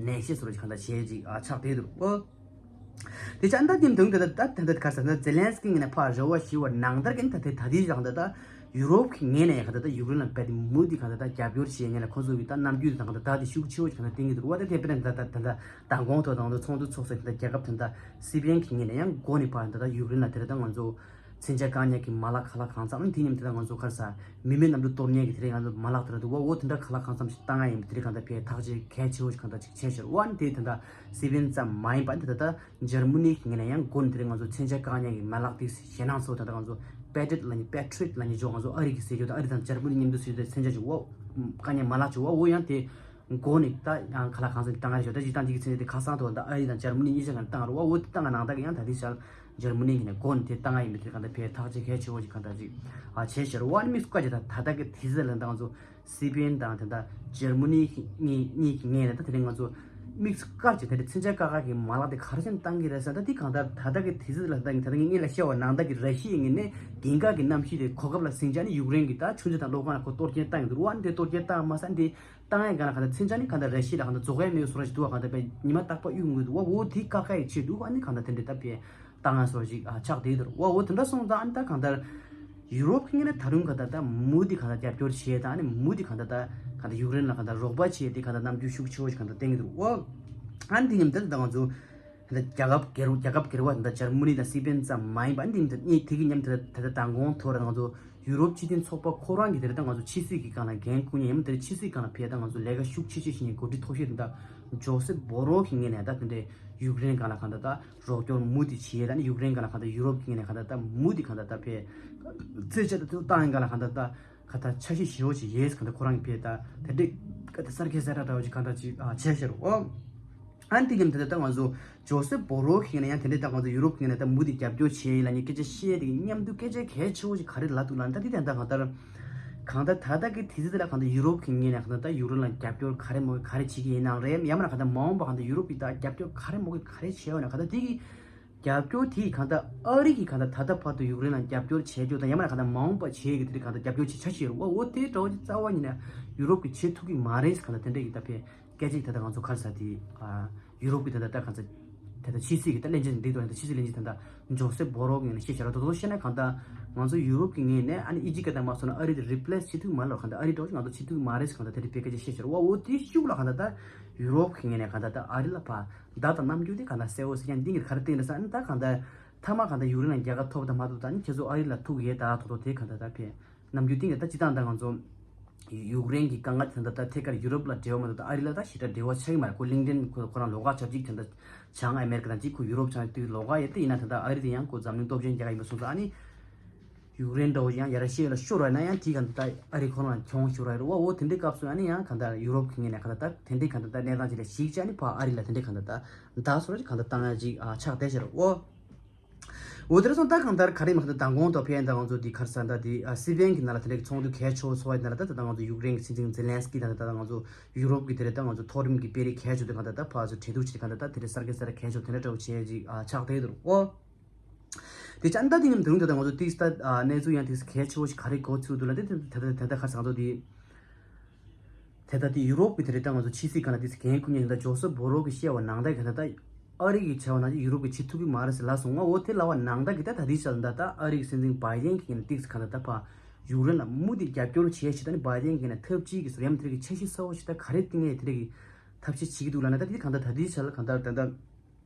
ནས་ཤེས་སོར་གང་ལྟར་བྱས་ཅིག་ཨ་ཆགས་བསྡད་འདུག་ཨོ། དེ་ཆ་ཨ་ད་དེ་དུང་དེ་ད་ད་ད་གར་ས་ད་ཛེ་ལན་སི་ཀི་ངི་ནས་ཕ་རེ་བ་ཞི་བ་ནང་ལྟར་གྱི་ད་དེ་ད་དེའི་གང་ལྟར་ད་ཡུ་རོབ་ཀྱི་ངོས་ནས་གང་ལྟར་ད་ཡུཀ་རེན་ལ་ཕེ་དེ་མུ་དེ་གང་ལྟར་ད་རྒྱབ་སྐྱོར་བྱེད་ངེས་ལ་ཁོང་ཚོ་གི་ད་རྣམ་འགྱུར་དེ་གང་ལྟར་ད་དེ་ཤུགས་ཆེ་བོ་ཞིག་གང་ལྟར་བསྟན་གྱི་འདུག་བ། ད་དེ་དཔེར་ན་ད་ད་ད་ད་མདང་དགོང་ཐོག་དང་ཚོགས་འདུ་ཚོགས་ས་གི་ད་རྒྱལ་ཁབ་དེ་ད་སི་པེན་གྱི་ངོས་ནས་ཡང་འགོ་ནས་ཕར་ད་ད་ཡུཀ་རེན་ལ་དེ་ད་ང་ཚོ། མཚོན་ཆ་བཀག་ཉར་གྱི་མ་ལག་ག་ལ་གང་འཚམ་དེ་མཉམ་དུ་ད་ང་ཚོ་ག་རེ་ཟ་མི་མེད་གནམ་གྲུ་གཏོར་ཉར་གྱི་དེ་རིང་ང་ཚོ་མ་ལག་དེ་ར་འདུག་བ། འོ་དེ་འདྲ་ག་ལ་གང་འཚམ་ཞིག་བཏང་ཡ་ཡིན་པ་དེ་རིང་གང་ལྟར་ཕེ་ཐག་གཅོད་གལ་ཆེ་བོ་ཞིག་གང་ལྟར་ཅིག་བྱས་ཤར་བ་ནི་དེ་ད་ལྟ་སི་པེན་ཙམ་མ་ཡིན་པ་འདི་ད་ལྟ་འཇར་མ་ནི་གི་ངོས་ནས་ཡང་འགོ་ནས་དེ་རིང་ང་ཚོ་མཚོན་ཆ་བཀག་ཉར་གྱི་མ་ལག་དེ་ཞེད་སྣང་ཚོ་ད་ལྟ་ང་ཚོ་པེ་ཏྲེད་ལ་ནི་པེ་ཏྲེད་ལ་ནི་ཅོ་ང་ཚོ་ཨ་རི་གི་ཟེར་ཅོ་ད་ཨ་རི་དང་འཇར་མ་ནི་མཉམ་དུ་ཟེར་ཅོ་ད་མཚོན་ཆ་ཅོ་བ་བཀག་ཉར་མ་ལག་ཅོ་བ་འོ་ཡང་དེ། འགོ་ནས་ད་ཡང་ག་ལ་གང་འཚམ་བཏང་ཡ་ཞོ་ད་ཅིག་བཏང་ཅིག་གི་མཚན་དེ་ཁ་སང་ཐོག་ད་ཨ་རི་དང་འཇར་མ་ནི་གཉིས་ཆ་གང་བཏང་རུ་བ། འོ་དེ་བཏང་ག་ནང་ད་གི་ཡང་ད་དེ་ཤར་འཇར་མ་ནི་གི་ནས་འགོ་ནས་དེ་བཏང་ཡ་ཡིན་པའི་དེ་གང་ད་ཕེ་ཐག་ཆེ་གལ་ཆེ་བོ་ཞིག་གང་ད་ཅིག་ཨ་བྱས་ཤར་བ་ནི་མི་སྐོར་ཅིག་ད་ད་ད་གི་དེ་ཟེར་ལ་ད་ང་ཚོ་སི་པེན་དང་དེ་ད་འཇར་མ་ནི་གཉིས་གཉིས་ཀྱི་ངོས་ནས་ད་དེ་རིང་ང་ཚོ་དམིགས་སུ་བཀར་ཅིག་ད་དེ་མཚོན་ཆ་བཀག་ག་གི་མ་ལག་དེ་ག་རེ་བྱས་ནས་བཏང་གི་རེད་ཟེར་ད་དེ་གང་ད་ད་ད་གི་དེ་ཟེར་ལ་ད་ད་གི་ངས་ལ་བཤད་བ་ནང་ད་གི་ར་ཤི་ཡའི་ངོས་ནས་རྒྱན་གར་གི་གནམ་གཤིས་དེ་གོ་སྐབས་ལ་ཟིན་ཅ་ནི་ཡུཀ་རེན་གི་ད་ཆུ་མཛོད་དང་གློག་ཁང་ལ་ཁོ་གཏོར་སྐྱོན་བཏང་གི་འདུག་བ། ཨ་ནི་དེ་གཏོར་སྐྱོན་བཏང་མ་ཟད་འདི་བཏང་ཡས་སྒང་ལ་གང་ལྟར་མཚོན་ཆ་ནི་གང་ལྟར་ར་ཤི་ཡ་ལ་གང་ལྟར་རྫོགས་ཡས་མེད་པའི་བཟོ་འདྲ་ཞིག་འདུག་བ། གང་ལྟར་དཔེ་ཉི་མ་རྟག་པར་གཡུག་དགོས་འདུག་བ། འོ་དེའི་བཀག་ཁ་ཡི་ཆེད་དུ་ཨ་ནི་གང་ལྟར་དེ་འདྲའི་ད་ཕེ་བཏང་ཡས་བཟོ་འདྲ་ཞིག་ཨ་ཆགས་བསྡད་འདུག་བ། འོ་དེ་འདྲ་སོང་ཙང་ཨ་ནི་ད་གང་ལྟར་ཡུ་རོབ་ཁེ་ངེ་ན་ད་རུང་གང་ལྟར་ད་མུ་དེ་གང་ལྟར་རྒྱབ་སྐྱོར་བྱས་དང་ཨ་ནི་མུ་དེ་གང་ལྟར་ད་གང་ལྟར་ཡུཀ་རེན་ལ་གང་ལྟར་རོགས་པ་བྱས་དེ་གང་ལྟར་རྣམ་འགྱུར་ཤུགས་ཆེ་བོ་ཞིག་གང་ལྟར་བསྟན་གྱི་འདུག་བ། ཨ་ནི་དེ་མཉམ་དུ་ད་ང་ཚོ། ད་རྒྱལ་ཁབ་སྒེར་རྒྱལ་ཁབ་སྒེར་བ་དང་འཇར་མ་ནི་དང་སི་པེན་ཙམ་མ་ཡིན་པ་འདི་འདི་གཉིས་དེ་གི་མཉམ་དུ་ད་ད་མདང་དགོང་ཐོག་ར་ང་ཚོ་ཡུ་རོབ་སྤྱི་མཐུན་ཚོགས་པ་ཁོ་རང་གི་དེ་རེད། ད་ང་ཚོ་ཕྱི་སྲིད་ཀྱི་སྒང་ལ་འགན་འཁུར་མཁན་ཡིན་དེ་རེད། ཕྱི་སྲིད་སྒང་ལ་ཕེ་ད་ང་ཚོ་ལས་ཀ་ཤུགས་ཆེ་ཆེ་བྱེད་མཁན་འགོ་ཁྲིད་མཐོ་ཤོས་དེ་ད་ཇོ་སེབ་བྷོ་རོ་གི་ངོས་ནས་ད་དེ་འདྲའི་ཡུཀ་རེན་སྒང་ལ་གང་ལྟར་ད་རོགས་སྐྱོར་མུ་དེ་བྱེད་ད་ནི་ཡུཀ་རེན་སྒང་ལ་གང་ལྟར་ཡུ་རོབ་ཀྱི་ངོས་ནས་གང་ལྟར་ད་མུ་དེ་གང་ལྟར་ད་ཕེ་རྩེད་ཆེ་ད་ཚུར་བཏང་ཡིན་སྒང་ལ་གང་ལྟར་ད་ག་ད་འཆར་གཞི་ཞེ་བོ་ཅིག་ཡོད་གང་ལྟར་ཁོ་རང་གི་ཕེ་ད་དེ་འདྲའི་ག་ད་གསར་འགྱུར་གསལ་བསྒྲགས་འདྲ་བོ་ཅིག་གང་ལྟར་ཅིག་ཨ་བྱས་ཤར་འོ། ཨ་ནི་དེ་གི་ད་ལྟ་ང་ཚོ་ཇོ་སེ་བོ་རོ་གི་ངོས་ནས་ཡང་དེ་འདྲའི་ད་ང་ཚོ་ཡུ་རོབ་གི་ངོས་ནས་ད་མུ་མཐུད་རྒྱབ་སྐྱོར་བྱེད་ཡིན་ལབ་ནས་སྐད་ཆ་བཤད་དེ་གི་མཉམ་དུ་སྐད་ཆ་གལ་ཆེ་བོ་ཞིག་ག་རེ་ལབ་འདུག་ལབ་ན། ད་དེ་ད་ལྟ་གང་ལྟར་གང་ལྟར་ད་ལྟ་གི་དུས་ཚོད་དེ་ལ་གང་ལྟར་ཡུ་རོབ་གི་ངོས་ནས་གང་ལྟར་ད་ཡུཀ་རེན་ལ་རྒྱབ་སྐྱོར་ག་རེ་མོ་ག་རེ་བྱེད་ཀྱི་ཡིན་ནའང་རེད། ཡང་མིན་ན་གང་ལྟར་མ་འོངས་པ་གང་ལྟར་ཡུ་རོབ་ཀྱིས་ད་རྒྱབ་སྐྱོར་ག་རེ་མོ་གི་ག་རེ་བྱེད་འོ་ན། གང་ལྟར་དེ་གི་རྒྱབ་སྐྱོར་དེ་གང་ལྟར་ཨ་རི་གིས་གང་ལྟར་ད་ལྟ་བར་དུ་ཡུཀ་རེན་ལ་རྒྱབ་སྐྱོར་བྱེད་རྒྱུ་དང་ཡང་མིན་ན་གང་ལྟར་མ་འོངས་པ་བྱེད་ཀྱི་དེ་རིགས་གང་ལྟར་རྒྱབ་སྐྱོར་བྱེད་འཆར་གཞི་ཡོད་རེད་བ། འོ་དེ་འདྲ་བོ་ཅིག་རྩ་བ་ཉིད་ནས་ཡུ་རོབ་ཀྱིས་བྱེད་ཐུབ་ཀྱི་མ་རེད་ཟེར་གང་ལྟར་དེ་འདྲ་གི་ད་ཕེ་སྐད་ཆ་ཅིག་ད་ལྟ་ང་ཚོ་ག་རེ་ཟེར་དེ་ཨ་ཡུ་རོབ་ཀྱི་ད་ལྟ་ད་གང་ཟེར་དེ་ལྟ་ཕྱི་སྲིད་ཀྱི་ད་བློན་ཆེན་འདི་དོན་ད་ཕྱི་སྲིད་བློན་ཆེན་ད་ལྟ་ཇོ་སེ་བོ་རོ་གི་ངོས་ནས་བཤད་བྱ་ར་དོ་དོ་བཤད་ན་གང་ལྟར་ང་ཚོ་ཡུ་རོབ་ཀྱི་ངོས་ནས་ཨ་ནི་ཨི་ཇིབ་ཀྱི་ད་མ་སོང་ན་ཨ་རི་དེ་རི་པི་ལེ་སི་བྱེད་ཐུབ་ཀྱི་མ་རེད་ལ། གང་ལྟར་ཨ་རི་འདྲ་བོ་ང་ཚོ་བྱེད་ཐུབ་ཀྱི་མ་རེད་ཟེར་གང་ལྟར་དེ་འདྲ་ཕེ་སྐད་ཆ་བཤད་བྱ་ར་བ། འོ་དེ་ཤུགས་ལ་གང་ལྟར་ད་ཡུ་རོབ་ཀྱི་ངོས་ནས་གང་ལྟར་ད་ཨ་རི་ལ་ཕ་མདའ་དང་གནམ་གྲུ་དེ་གང་ལྟར་གསལ་བོ་ཟེར་ཡང་འདི་གི་ག་རེ་སྟེང་རེད་ཟེར་ཨ་ནི་ད་གང་ལྟར་མཐའ་མ་གང་ལྟར་ཡུཀ་རེན་ལ་རྒྱལ་ཁ་ཐོབ་དང་མ་ཐོབ་དང་ནི་ཁྱེད་ཚོ་ཨ་རི་ལ་ཐུག་ཡས་ད་ཐོག་ཐོག་དེ་གང་ལྟར་ད་ཕེ་ནམ་རྒྱུན་སྟེང་གི་ད་སྤྱི་བཏང་ད་ང་ཚོ་ཡུཀ་རེན་གྱི་དཀའ་ངལ་དེ་འདྲ་ད་ཐད་ཀར་ཡུ་རོབ་ལ་འབྲེལ་བ་མ་གཏོགས་ད་ཨ་རི་ལ་ད་ཞེ་དྲག་འབྲེལ་བ་ཆགས་ཀྱི་མ་རེད། ཁོ་ལིང་ཏན་ཁོ་ཁོ་རང་ལོགས་ཀ་བྱབ་ཅིག་དེ་འདྲ་བྱང་ཨ་མེ་རི་ཀ་དང་གཅིག་ཁོ་ཡུ་རོབ་བྱང་དུས་ལོགས་ཀ་ཡོད་དེ་ཡིན་ན་ད་ད་ཨ་རི་དེ་ཡང་ཁོ་འཛམ་གླིང་སྟོབས་ཆེན་རྒྱལ་ཁབ་ཡིན་པ་སོང་ཙང་ཨ་ནི་ཡུཀ་རེན་འདྲ་བོ་ཡང་ཡ་ར་ཤི་ཡ་ལ་ཤོར་བ་ན་ཡང་དེ་གང་ད་ཨ་རི་ཁོ་རང་ལ་གྱོང་ཤོར་བ་རེད་བ། འོ་དེ་འདྲའི་སྐབས་སུ་ཨ་ནི་ཡང་གང་ད་ཡུ་རོབ་ཀྱི་ངོས་ནས་གང་ད་ད་དེ་འདྲའི་གང་ད་ད་གནས་སྟངས་ཅིག་ལ་གཞིགས་བྱས་ཨ་ནི་ཕ་ཨ་རི་ལ་དེ་འདྲའི་གང་ད་ད་ད་སོ་ར་ཅིག་གང་ད་བཏང་ཡ་ཅིག་ཨ་ཆགས་བསྡད་ཤག་རེད་འོ། འོ་དེ་རེད་སོང་ད་གང་ལྟར་ག་རེ་མ་གང་ལྟར་མདང་དགོང་ཐོག་ཕན་ད་ང་ཚོ་འདི་ག་རེ་ཟེར་ད་འདི་ཨ་སི་པན་གྱི་ནང་ལ་དེ་འདྲའི་ཚོགས་འདུ་གལ་ཆེ་བོ་ཚོགས་པའི་ནང་ལ་ད་ད་ང་ཚོ་ཡུཀ་རེན་གྱི་སྲིད་འཛིན་ཛེ་ལན་སི་ཀི་དང་ད་ད་ང་ཚོ་ཡུ་རོབ་ཀྱི་དེ་རེད་ད་ང་ཚོ་མཐོ་རིམ་གྱི་དཔོན་རིགས་གལ་ཆེ་བོ་དེ་གང་ལྟར་ད་ཕར་ཚུར་གྲོས་བསྡུར་བྱེད་གང་ལྟར་ད་དེ་འདྲའི་གསར་འགོད་གསར་གལ་ཆེ་བོ་དེ་འདྲ་འདྲ་བོ་བྱས་ཅིག་ཨ་ཆགས་བསྡད་འདུག་ཨོ། དེ་ཅང་ད་དེ་ངམ་དུང་ད་ད་ང་ཚོ་ཏིག་ས་ད་ཨ་གནས་ཚུལ་ཡང་ཏིག་ས་གལ་ཆེ་བོ་ཞིག་ག་རེ་གོ་ཚུལ་འདུག་ལ་དེ་དེ་ད་ད་ད་ག་རེ་ཟེར་ང་ཚོ་དེ། དེ་ལྟ་དེ་ཡུ་རོབ་ཀྱི་དེ་རེད་ད་ང་ཚོ་ཕྱི་སྲིད་ཁང་ལ་དེ་ཚོ་འགན་འཁུར་མཁན་ཡིན་ད་ཇོ་སེ་བྷོ་རོ་གི་བཤད་པ་ནང་ལྟར་གྱི་ད་ལྟ་ཨ་རི་གི་བྱ་བ་ནང་བཞིན་ཡུ་རོབ་ཀྱི་བྱེད་ཐུབ་ཀྱི་མ་རེད་ཟེར་ལབ་སོང་ང་། འོ་དེ་ལབ་པ་ནང་ལྟར་གྱི་ད་ད་དེའི་ཆ་ལ་ད་ལྟ་ཨ་རི་གི་སྲིད་འཛིན་བྷའི་ཌེན་གྱི་ངོས་ནས་ཏིག་ས་གང་ལྟར་ད་ཕར་ཡུཀ་རེན་ལ་མུ་མཐུད་རྒྱབ་སྐྱོར་བྱེད་ཞེས་ད་ནི་བྷའི་ཌེན་གྱི་ངོས་ནས་ཐབས་ཅིག་གི་ཟུར་ཡམ་དེ་རིགས་ཀྱི་འཆར་གཞི་གསར་བ་ཞིག་ད་ག་རེ་བཏིང་ཡས་དེ་རིགས་ཀྱི་ཐབས་ཤེས་བྱེད་ཀྱི་འདུག་ལབ་ན་ད་དེ་གང་ལྟར་ད་དེའི་ཆ་ལ་གང་ལྟར་ད་ལྟ།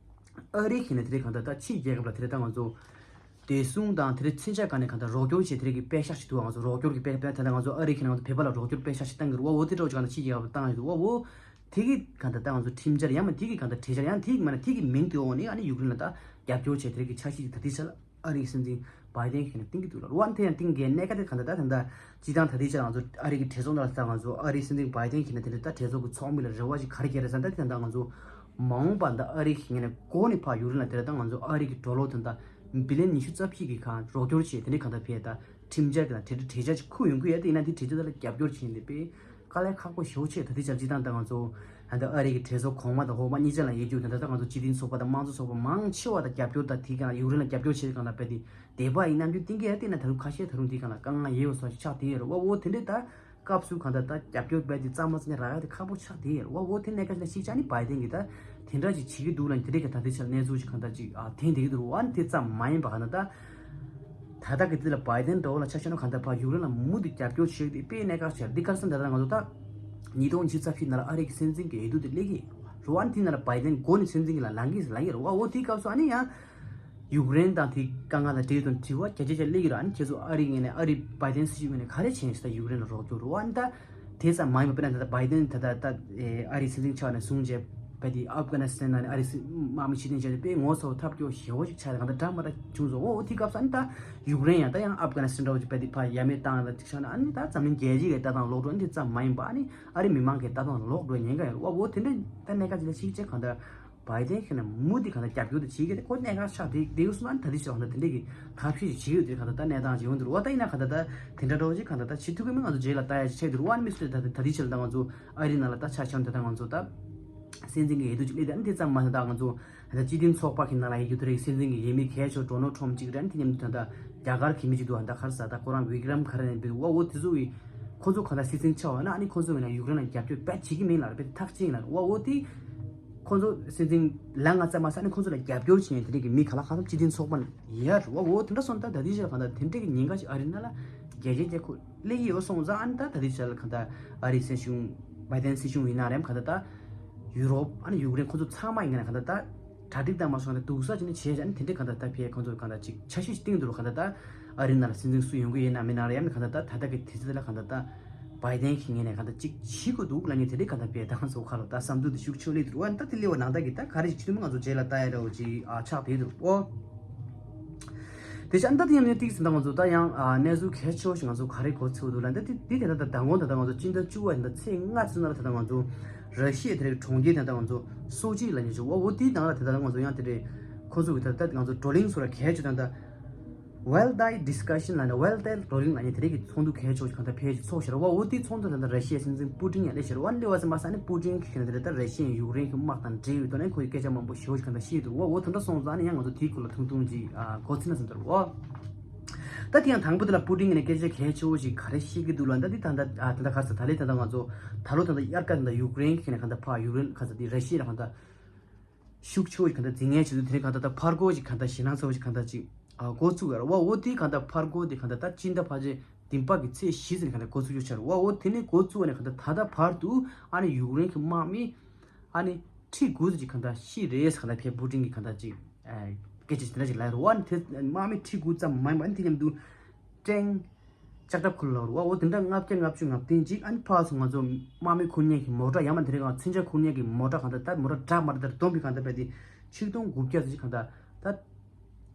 ཨ་རི་གི་ནས་དེ་རིང་གང་ལྟར་ད་ཕྱི་རྒྱལ་ཁབ་ལ་དེ་རིང་ད་ང་ཚོ་བདེ་སྲུང་དང་དེ་རིང་མཚོན་ཆ་ག་ནས་གང་ལྟར་རོགས་སྐྱོར་བྱེད་དེ་རིང་གི་པད་ཤག་ཞིག་འདུག་ང་ཚོ་རོགས་སྐྱོར་གྱི་པད་པད་ད་ལྟ་ང་ཚོ་ཨ་རི་གི་ནང་དུ་བོད་པ་ལ་རོགས་སྐྱོར་པད་ཤག་ཞིག་བཏང་གི་རེད་བ། འོ་དེ་འདྲ་བོ་ཅིག་གང་ལྟར་ཕྱི་རྒྱལ་ཁབ་བཏང་ཡོད་འདུག་བ། འོ་དེ་གི་གང་ལྟར་ད་ང་ཚོ་ཁྲིམས་འཆར་ཡང་མ་དེ་གི་གང་ལྟར་གྲོས་འཆར་ཡང་དེ་གི་མ་ན་དེ་གི་མིང་དེ་འོག་ནས་ཨ་ནི་ཡུཀ་རེན་ལ་ད་རྒྱབ་སྐྱོར་བྱེད་དེ་རིང་གི་འཆར་གཞི་ད་དེ་ཆ་ལ། ཨ་རི་གི་སྲིད་འཛིན་བྷའི་ཌེན་གྱིས་ནས་བཏིང་གི་འདུག་ལ། རུ་ཝན་དེ་ཡང་བཏིང་གི་གནད་འགག་དེ་གང་ལྟར་ད་ད་ལྟ་སྤྱི་བཏང་ད་ལྟའི་ཆར་ང་ཚོ་ཨ་རི་གི་གྲོས་ཚོགས་ནང་ལ་ད་ང་ཚོ་ཨ་རིའི་སྲིད་འཛིན་བྷའི་ཌེན་གྱིས་ནས་དེ་འདྲ་ད་གྲོས་ཚོགས་ཀྱི་ཚོགས་མི་ལ་རེ་བ་ཞིག་ག་རེ་བསྐྱལ་རེད་ཟེར་ན། ད་དེ་ད་ལྟ་ང་ཚོ་མ་འོངས་པ་ད་ཨ་རི་གི་ངོས་ནས་འགོ་ནས་ཕར་ཡུཀ་རེན་ལ་དེ་ད་ལྟ་ང་ཚོ་ཨ་རི་གི་ཌོ་ལར་དེ་ད་བི་ལི་ཡན་ཉི་ཤུ་རྩ་བཞི་གི་ཁང་རོགས་སྐྱོར་བྱས་དེ་འདྲའི་གང་ལྟར་ཕེ་ད་ཁྲིམས་འཆར་གྱི་ད་གྲོས་གྲོས་འཆར་ཅིག་ཁུར་ཡོང་གི་ཡོད། དེ་ཡིན་ན་དེ་གྲོས་འཆར་དེ་ལ་རྒྱབ་སྐྱོར་བྱས་ནས་དཔེ་དཀའ་ལས་ཁག་པོ་ཞེ་པོ་ཆེ། ད་ལྟའི་ཆར་སྤྱི་བཏང་ད་ང་ཚོ་ད་ལྟ་ཨ་རི་གི་གྲོས་ཚོགས་གོང་མ་དང་འོག་མ་གཉིས་ཆ་ལ་ཡོད་རྒྱུ་ད་ལྟ་ད་ང་ཚོ་སྤྱི་མཐུན་ཚོགས་པ་དང་དམངས་གཙོ་ཚོགས་པ་མང་ཆེ་བ་དང་རྒྱབ་སྐྱོར་ད་དེ་གང་ཡུཀ་རེན་ལ་རྒྱབ་སྐྱོར་བྱེད་གང་ལ་དཔེ་དེ་དད་པ་ཡིན་ནམ་རྒྱུན་གཏིང་གི་ཡ་བལྟས་ན་ད་རུང་ཁ་ཤས་ད་རུང་དེ་གང་ལ་དཀའ་ངལ་ཡོད་པ་སོགས་ཤིག་ཆགས་བསྡད་ཡོད་རེད་བ། འོ་དེ་འདྲའི་ད་སྐབས་སུ་གང་ལྟར་ད་རྒྱབ་སྐྱོར་དཔེ་དེ་གཙང་མ་གཙང་མ་རག་ཡ་དེ་ཁག་པོ་ཆགས་བསྡད་ཡོད་རེད་བ། འོ་དེ་གནད་འགག་ཅིག་ལ་གཞིགས་བྱས་ནས་བྷའི་ཌེན་གྱིས་ད་དེ་འདྲ་ཅིག་བྱེད་ཀྱི་འདུག་ལ་དེ་འདྲའི་གི་ད་ལྟའི་ཆར་གནས་ཚུལ་ཅིག་གང་ལྟར་ཅིག་ཨ་ཐོན་བསྡད་ཀྱི་འདུག་རེད་བ། དེ་ཙམ་མ་ཡིན་པ་གང་ལྟར་ད། ད་ལྟ་གི་དུས་ལ་བྷའི་ཌེན་འདྲ་བོ་ལ་ཆ་བཞག་ན་གང་ལྟར་ཕར་ཡུཀ་རེན་ལ་མུ་མཐུད་རྒྱབ་སྐྱོར་བྱེད་དེ་དཔེ་གནད་འགག་ཆེ་རེད། འདི་ག་རེ་ཟེར་ན་ད་ལྟ་ང་ཚོ་ད་ཉིས་སྟོང་ཉི་ཤུ་རྩ་བཞི་ནང་ལ་ཨ་རི་གི་སྲིད་འཛིན་གྱི་འོས་བསྡུ་དེ་སླེབས་ཀྱི་རེད་བ། དེ་ནང་ལ་བྷའི་ཌེན་འགོ་ནས་སྲིད་འཛིན་གྱི་ལ་ལངས་ཀྱི་ལངས་ཀྱི་རེད་བ། འོ་དེའི་སྐབས་སུ་ཨ་ནི་ཡང་ཡུཀ་རེན་དང་དེའི་དཀའ་ངལ་དང་འབྲེལ་དང་དྲི་བ་བརྒྱ་ཆ་བརྒྱ་སླེབས་ཀྱི་རེད། ཨ་ནི་ཁྱེད་ཚོ་ཨ་རི་ངོས་ནས་ཨ་རི་བྷའི་ཌེན་སྲིད་གཞུང་ངོས་ནས་ག་རེ་བྱས་ནས་ད་ཡུཀ་རེན་ལ་རོགས་སྐྱོར་རེད་བ། ཨ་ནི་ད་དེ་ཙམ་མ་ཡིན་པ་དཔེར་ན་ད་ལྟ་བྷའི་ཌེན་ད་ལྟ་ད་ཨ་རིའི་སྲིད་འཛིན་ཆགས་ནས་བཟུང་རྗེས་བས་དེ་ཨབ་གྷ་ནི་སི་ཐན་ནང་ནས་ཨ་རིའི་སྲིད་དམག་མི་ཕྱིར་འཐེན་བྱས་ནས་དཔེ་ངོ་ཚ་བོ་ཐབས་སྐྱོ་ཞེ་བོ་ཞིག་ཆགས་ཏེ་གང་ལྟར་འདྲ་མ་འདྲ་བྱུང་སོང་། འོ་དེའི་སྐབས་སུ་ཨ་ནི་ད་ཡུཀ་རེན་ཡང་ད་ཡང་ཨབ་གྷ་ནི་སི་ཐན་འདྲ་བོ་ཅིག་བས་དེ་ཕར་ཡ་མེད་བཏང་ལ་ཅིག་ཆགས་ན་ཨ་ནི་ད་འཛམ་གླིང་རྒྱལ་སྤྱིའི་ལྟ་སྟངས་ལོག་འགྲོ་ཨ་ནི་དེ་ཙམ་མ་ཡིན་པ་ཨ་ནི་ཨ་རི་མི་མང་གི་ལྟ་སྟངས་ལོག་འགྲོ་ཉེན་ཁ་ཡོད་རེད་བ། འོ་དེ་འདྲ་ད་གནད་འགག་ཅིག་ལ་ཞིག་བྱས་གང་ལྟར། བྷའི་ཌེན་གྱིས་ནས་མུ་མཐུད་གང་ལྟར་རྒྱབ་སྐྱོར་དེ་བྱེད་ཀྱི་རེད། ཁོ་གནད་འགག་ཆགས་དེ་དེ་གསུང་ན་ད་དེ་ཆགས་ན་དེ་འདྲ་གི་ཐབས་ཤེས་ཤིག་བྱེད་ཀྱི་ཡོད་དེ་གང་ལྟར་ད་གནས་སྟངས་ཅིག་ཡོང་དུས་རུ་བ། ད་ཡིན་ན་གང་ལྟར་ད་དེ་འདྲ་འདྲ་བོ་ཅིག་གང་ལྟར་ད་བྱེད་ཐུབ་ཀྱི་མིན་ང་ཚོ་རྗེས་ལ་ལྟ་ཡ་ཅིག་ཆགས་དུས་རུ་བ། ཨ་ནི་མི་སུ་ད་ད་དེ་ཆགས་ད་ང་ཚོ་ཨ་རི་ནང་ལ་ད་ཆ་བཞག་ན་ད་ད་ང་ཚོ་ད་སྲིད་འཛིན་གྱི་འོས་བསྡུ་ཅིག་སླེབས་ད་ཨ་ནི་དེ་ཙམ་མ་ད་ད་ང་ཚོ་ད་སྤྱི་མཐུན་ཚོགས་པ་གི་ནང་ལ་ཡོད་རྒྱུ་དེ་རེད། སྲིད་འཛིན་གྱི་འོས་མི་གལ་ཆེ་ཌོ་ནལ་ཊམ་ཅིག་རེད། ཨ་ནི་དེ་མཉམ་དུ་ད་ད་རྒྱ་གར་གྱི་མི་ཅིག་འདུག་ཨ་ད་ག་རེ་ཟེར་ད་ཁོ་རང་བི་ཀྲམ་ག་རེ་ནས་འབུལ་བ། འོ་དེ་ཚོ་གི་ཁོ་ཚོ་གང་ལྟར་སྲིད་འཛིན་ཆགས་པ་ན་ཨ་ནི་ཁོ་ཚོ་ངོས་ནས་ཡུཀ་རེན་ལ་རྒྱབ་སྐྱོར་དཔེ་བྱེད་ཀྱི་མིན་ལབ་རེད། དཔེ་ཐག་བཅད་ཡིན་ལབ་རེད་བ། འོ་དེ་ཁོ་ཚོ་སྲིད་འཛིན་ལངས་ང་ཙམ་མ་ཟད་ཨ་ནི་ཁོ་ཚོ་ལ་རྒྱབ་སྐྱོར་བྱེད་མཁན་དེ་འདྲ་གི་མི་ག་ལ་གང་འཚམ་སྤྱི་མཐུན་ཚོགས་པ་ནས་ཡོད་རེད་བ། འོ་དེ་འདྲ་སོང་ད་ད་ལྟའི་ཆར་གང་ལྟར་དེ་འདྲ་གི་ཉེན་ཁ་ཞིག་ཨ་རི་ནང་ལ་རྒྱལ་སྤྱིའི་རྒྱལ་ཁབ་སླེབས་ཀྱི་ཡོད་སོང་ཙང་ཨ་ནི་ད་ད་ལྟའི་ཆར་ལ་གང་ལྟར་ཨ་རིའི་སྲིད་གཞུང་བྷའི་ཌེན་སྲིད་གཞུང་ཡིན་ན་རེད་གང་ལྟར་ད་ཡུ་རོབ་ཨ་ནི་ཡུཀ་རེན་ཁོ་ཚོ་ཚང་མ་ཡིན་ན་གང་ལྟར་ད། གྲ་སྒྲིག་དང་མ་སོང་ན་འདུག་ས་ཅིག་ནི་བྱས་ཙང་དེ་འདྲའི་གང་ལྟར་ད་ཕེ་ཁོང་ཚོ་གང་ལྟར་ཅིག་འཆར་གཞི་ཞིག་བཏིང་འདུག་རོ། གང་ལྟར་ད་ཨ་རི་ནང་ལ་སྲིད་འཛིན་སུ་ཡོང་གི་ཡིན་ན་མིན་ན་རེད། ཡང་ན་གང་ལྟར་ད་ད་ལྟ་གི་དུས་ཚོད་ལ་གང་ལྟར་ད་བྷའི་ཌེན་གྱི་ངོས་ནས་གང་ལྟར་ཅིག་བྱེད་དགོས་འདུག་ལབ་མཁན་དེ་འདྲའི་གང་ལྟར་ཕེ་ད་ང་ཚོ་ཁ་ལོ་ད་བསམ་ཚུལ་དེ་ཤུགས་ཆེ་སླེབས་འདུག་ཨ་ནི་ད་དེ་སླེབས་པ་ནང་ལྟར་གི་ད་ག་རེ་ཞིག་བྱེད་ཐུབ་མིན་ང་ཚོ་རྗེས་ལ་ལྟ་ཡ་འདྲ་བོ་ཅིག་ཨ་ཆགས་བསྡད་འདུག་ཨོ། དེ་བཞིན་ད་དེ་ཡང་ནས་ཏིག་ཟིན་ད་ང་ཚོ་ད་ཡང་ཨ་གནས་ཚུལ་གལ་ཆེ་བ་ཞིག་ང་ཚོ་ག་རེ་གོ་ཚུལ་འདུག་ལབ་ན་ད་དེ་དེ་དེ་ད་ད་མདང་དགོང་ད་ད་ང་ཚོ་སྤྱི་ཟླ་བཅུ་པ་ཡིན་ད་ཚེས་ལྔ་ཚོད་ནང་ལ་ད་ད་ང་ཚོ་ ར་ཤི་ཡའི་དེ་རིང་གྲོང་ཁྱེར་དེ་འདྲ་ང་ཚོ་སོ་ཅི་ལབ་མཁན་ཅིག་འོ་འོ་དེའི་ནང་ལ་དེ་འདྲ་ང་ཚོ་ཡང་དེ་འདྲའི་ཁོ་ཚོ་གི་ད་ལྟ་ང་ཚོ་བགྲོ་གླེང་བཟོ་འདྲ་གལ་ཆེ་དང་ད་Well Day Discussion ལབ་ནས་Well Day བགྲོ་གླེང་ལབ་མཁན་དེ་རིང་གི་ཚོགས་འདུ་གལ་ཆེ་བོ་ཞིག་གང་ལྟར་ཕེབས་ཤིག་ཚོགས་ཤར་བ་འོ་དེའི་ཚོགས་འདུ་དེ་འདྲ་ར་ཤི་ཡའི་སྲིད་འཛིན་པུ་ཏིན་ཡང་སླེབས་ཤར་བ་སླེབས་བ་ཙམ་མ་ཟད་ནས་པུ་ཏིན་གི་ཁྱེད་ནས་དེ་འདྲ་ད་ར་ཤི་ཡའི་ཡུཀ་རེན་གི་དམག་དང་འབྲེལ་ཡོད་དོ་ནས་ཁོ་ཡི་སྐད་ཆ་མང་པོ་ཞེ་བོ་ཞིག་གང་ལྟར་བཤད་འདུག་འོ་འོ་དེ་འདྲ་སོང་ཙང་ནས་ཡང་ང་ཚོ་དེའི་སྐོར་ལ་ཐུང་ཐུང་ཅིག་ཨ་གོ་ཚིག་ན་བསམ་ཚར་བ། ད་དེ་ཡང་དང་པོ་དེ་ལ་པུ་ཏིན་གྱིས་ནས་སྐད་ཆ་གལ་ཆེ་བོ་ཞིག་ག་རེ་བཤད་ཀྱི་འདུག་ལབ་ན་ད་དེ་ད་ལྟ་ཨ་ད་ལྟ་ག་རེ་ཟེར་ད་ལེ་ད་ལྟ་ང་ཚོ་ད་ལོ་ད་ལྟ་དབྱར་ཁ་ད་ལྟ་ཡུཀ་རེན་གྱི་ནས་ག་ད་ཕ་ཡུཀ་རེན་ག་ད་དེ་ར་ཤི་ཡ་ལ་ག་ད་ཤུགས་ཆེ་བོ་ཞིག་ག་ད་འཛིང་ངན་བྱེད་དུས་དེ་རིང་ག་ད་ད་ཕར་རྒོལ་ཞིག་ག་ད་ཞེད་སྣང་ཚ་བོ་ཞིག་ག་ད་ཅིག་ཨ་འགོ་ཚུགས་ཡོད་རེད་བ། འོ་དེ་ག་ད་ཕར་རྒོལ་དེ་ག་ད་ད་སྤྱི་ཟླ་ཕལ་ཆེར་བདུན་པ་གི་ཚེས་བཞི་ཟིན་ག་ད་འགོ་ཚུགས་ཡོད་ཆ་རེད་བ། འོ་དེ་ནས་འགོ་ཚུགས་ནས་ག་ད་ད་ད་བར་དུ་ཨ་ནི་ཡུཀ་རེན་གྱི་དམག་མི་ཨ་ནི་ཁྲི་དགུ་ཙམ་ཅིག་ག་ད་ཤི་རེད་ཟེར་ག་ད་ཕེ་པུ་ཏིན་གྱིས་ག་ད་ཅིག་སྐད་ཆ་དེ་འདྲ་ཞིག་ལབ་རེད་བ། དེ་དམག་མི་ཁྲི་དགུ་ཙམ་མ་ཡིན་པ་དེ་མཉམ་དུ་ཀྲེང་ལྕགས་ཁྲབ་ཁུར་ལབ་རེད་བ། འོ་དེ་འདྲ་ལྔ་བརྒྱ་ལྔ་བཅུ་ང་བདུན་ཅིག་ཨ་ནི་ཕར་ཚུར་ང་ཚོ་དམག་མི་ཁུར་མཁན་གྱི་མོ་ཊ་ཡང་མ་དེ་རིང་ང་མཚོན་ཆ་ཁུར་མཁན་གྱི་མོ་ཊ་གང་ལྟར་ད་མོ་ཊ་དྲག་མ་དྲག་དེར་བསྡོམས་པའི་གང་ལྟར་བས་དེ་ཆིག་སྟོང་དགུ་བརྒྱ་ཙམ་ཅིག་གང་ལྟར་ད་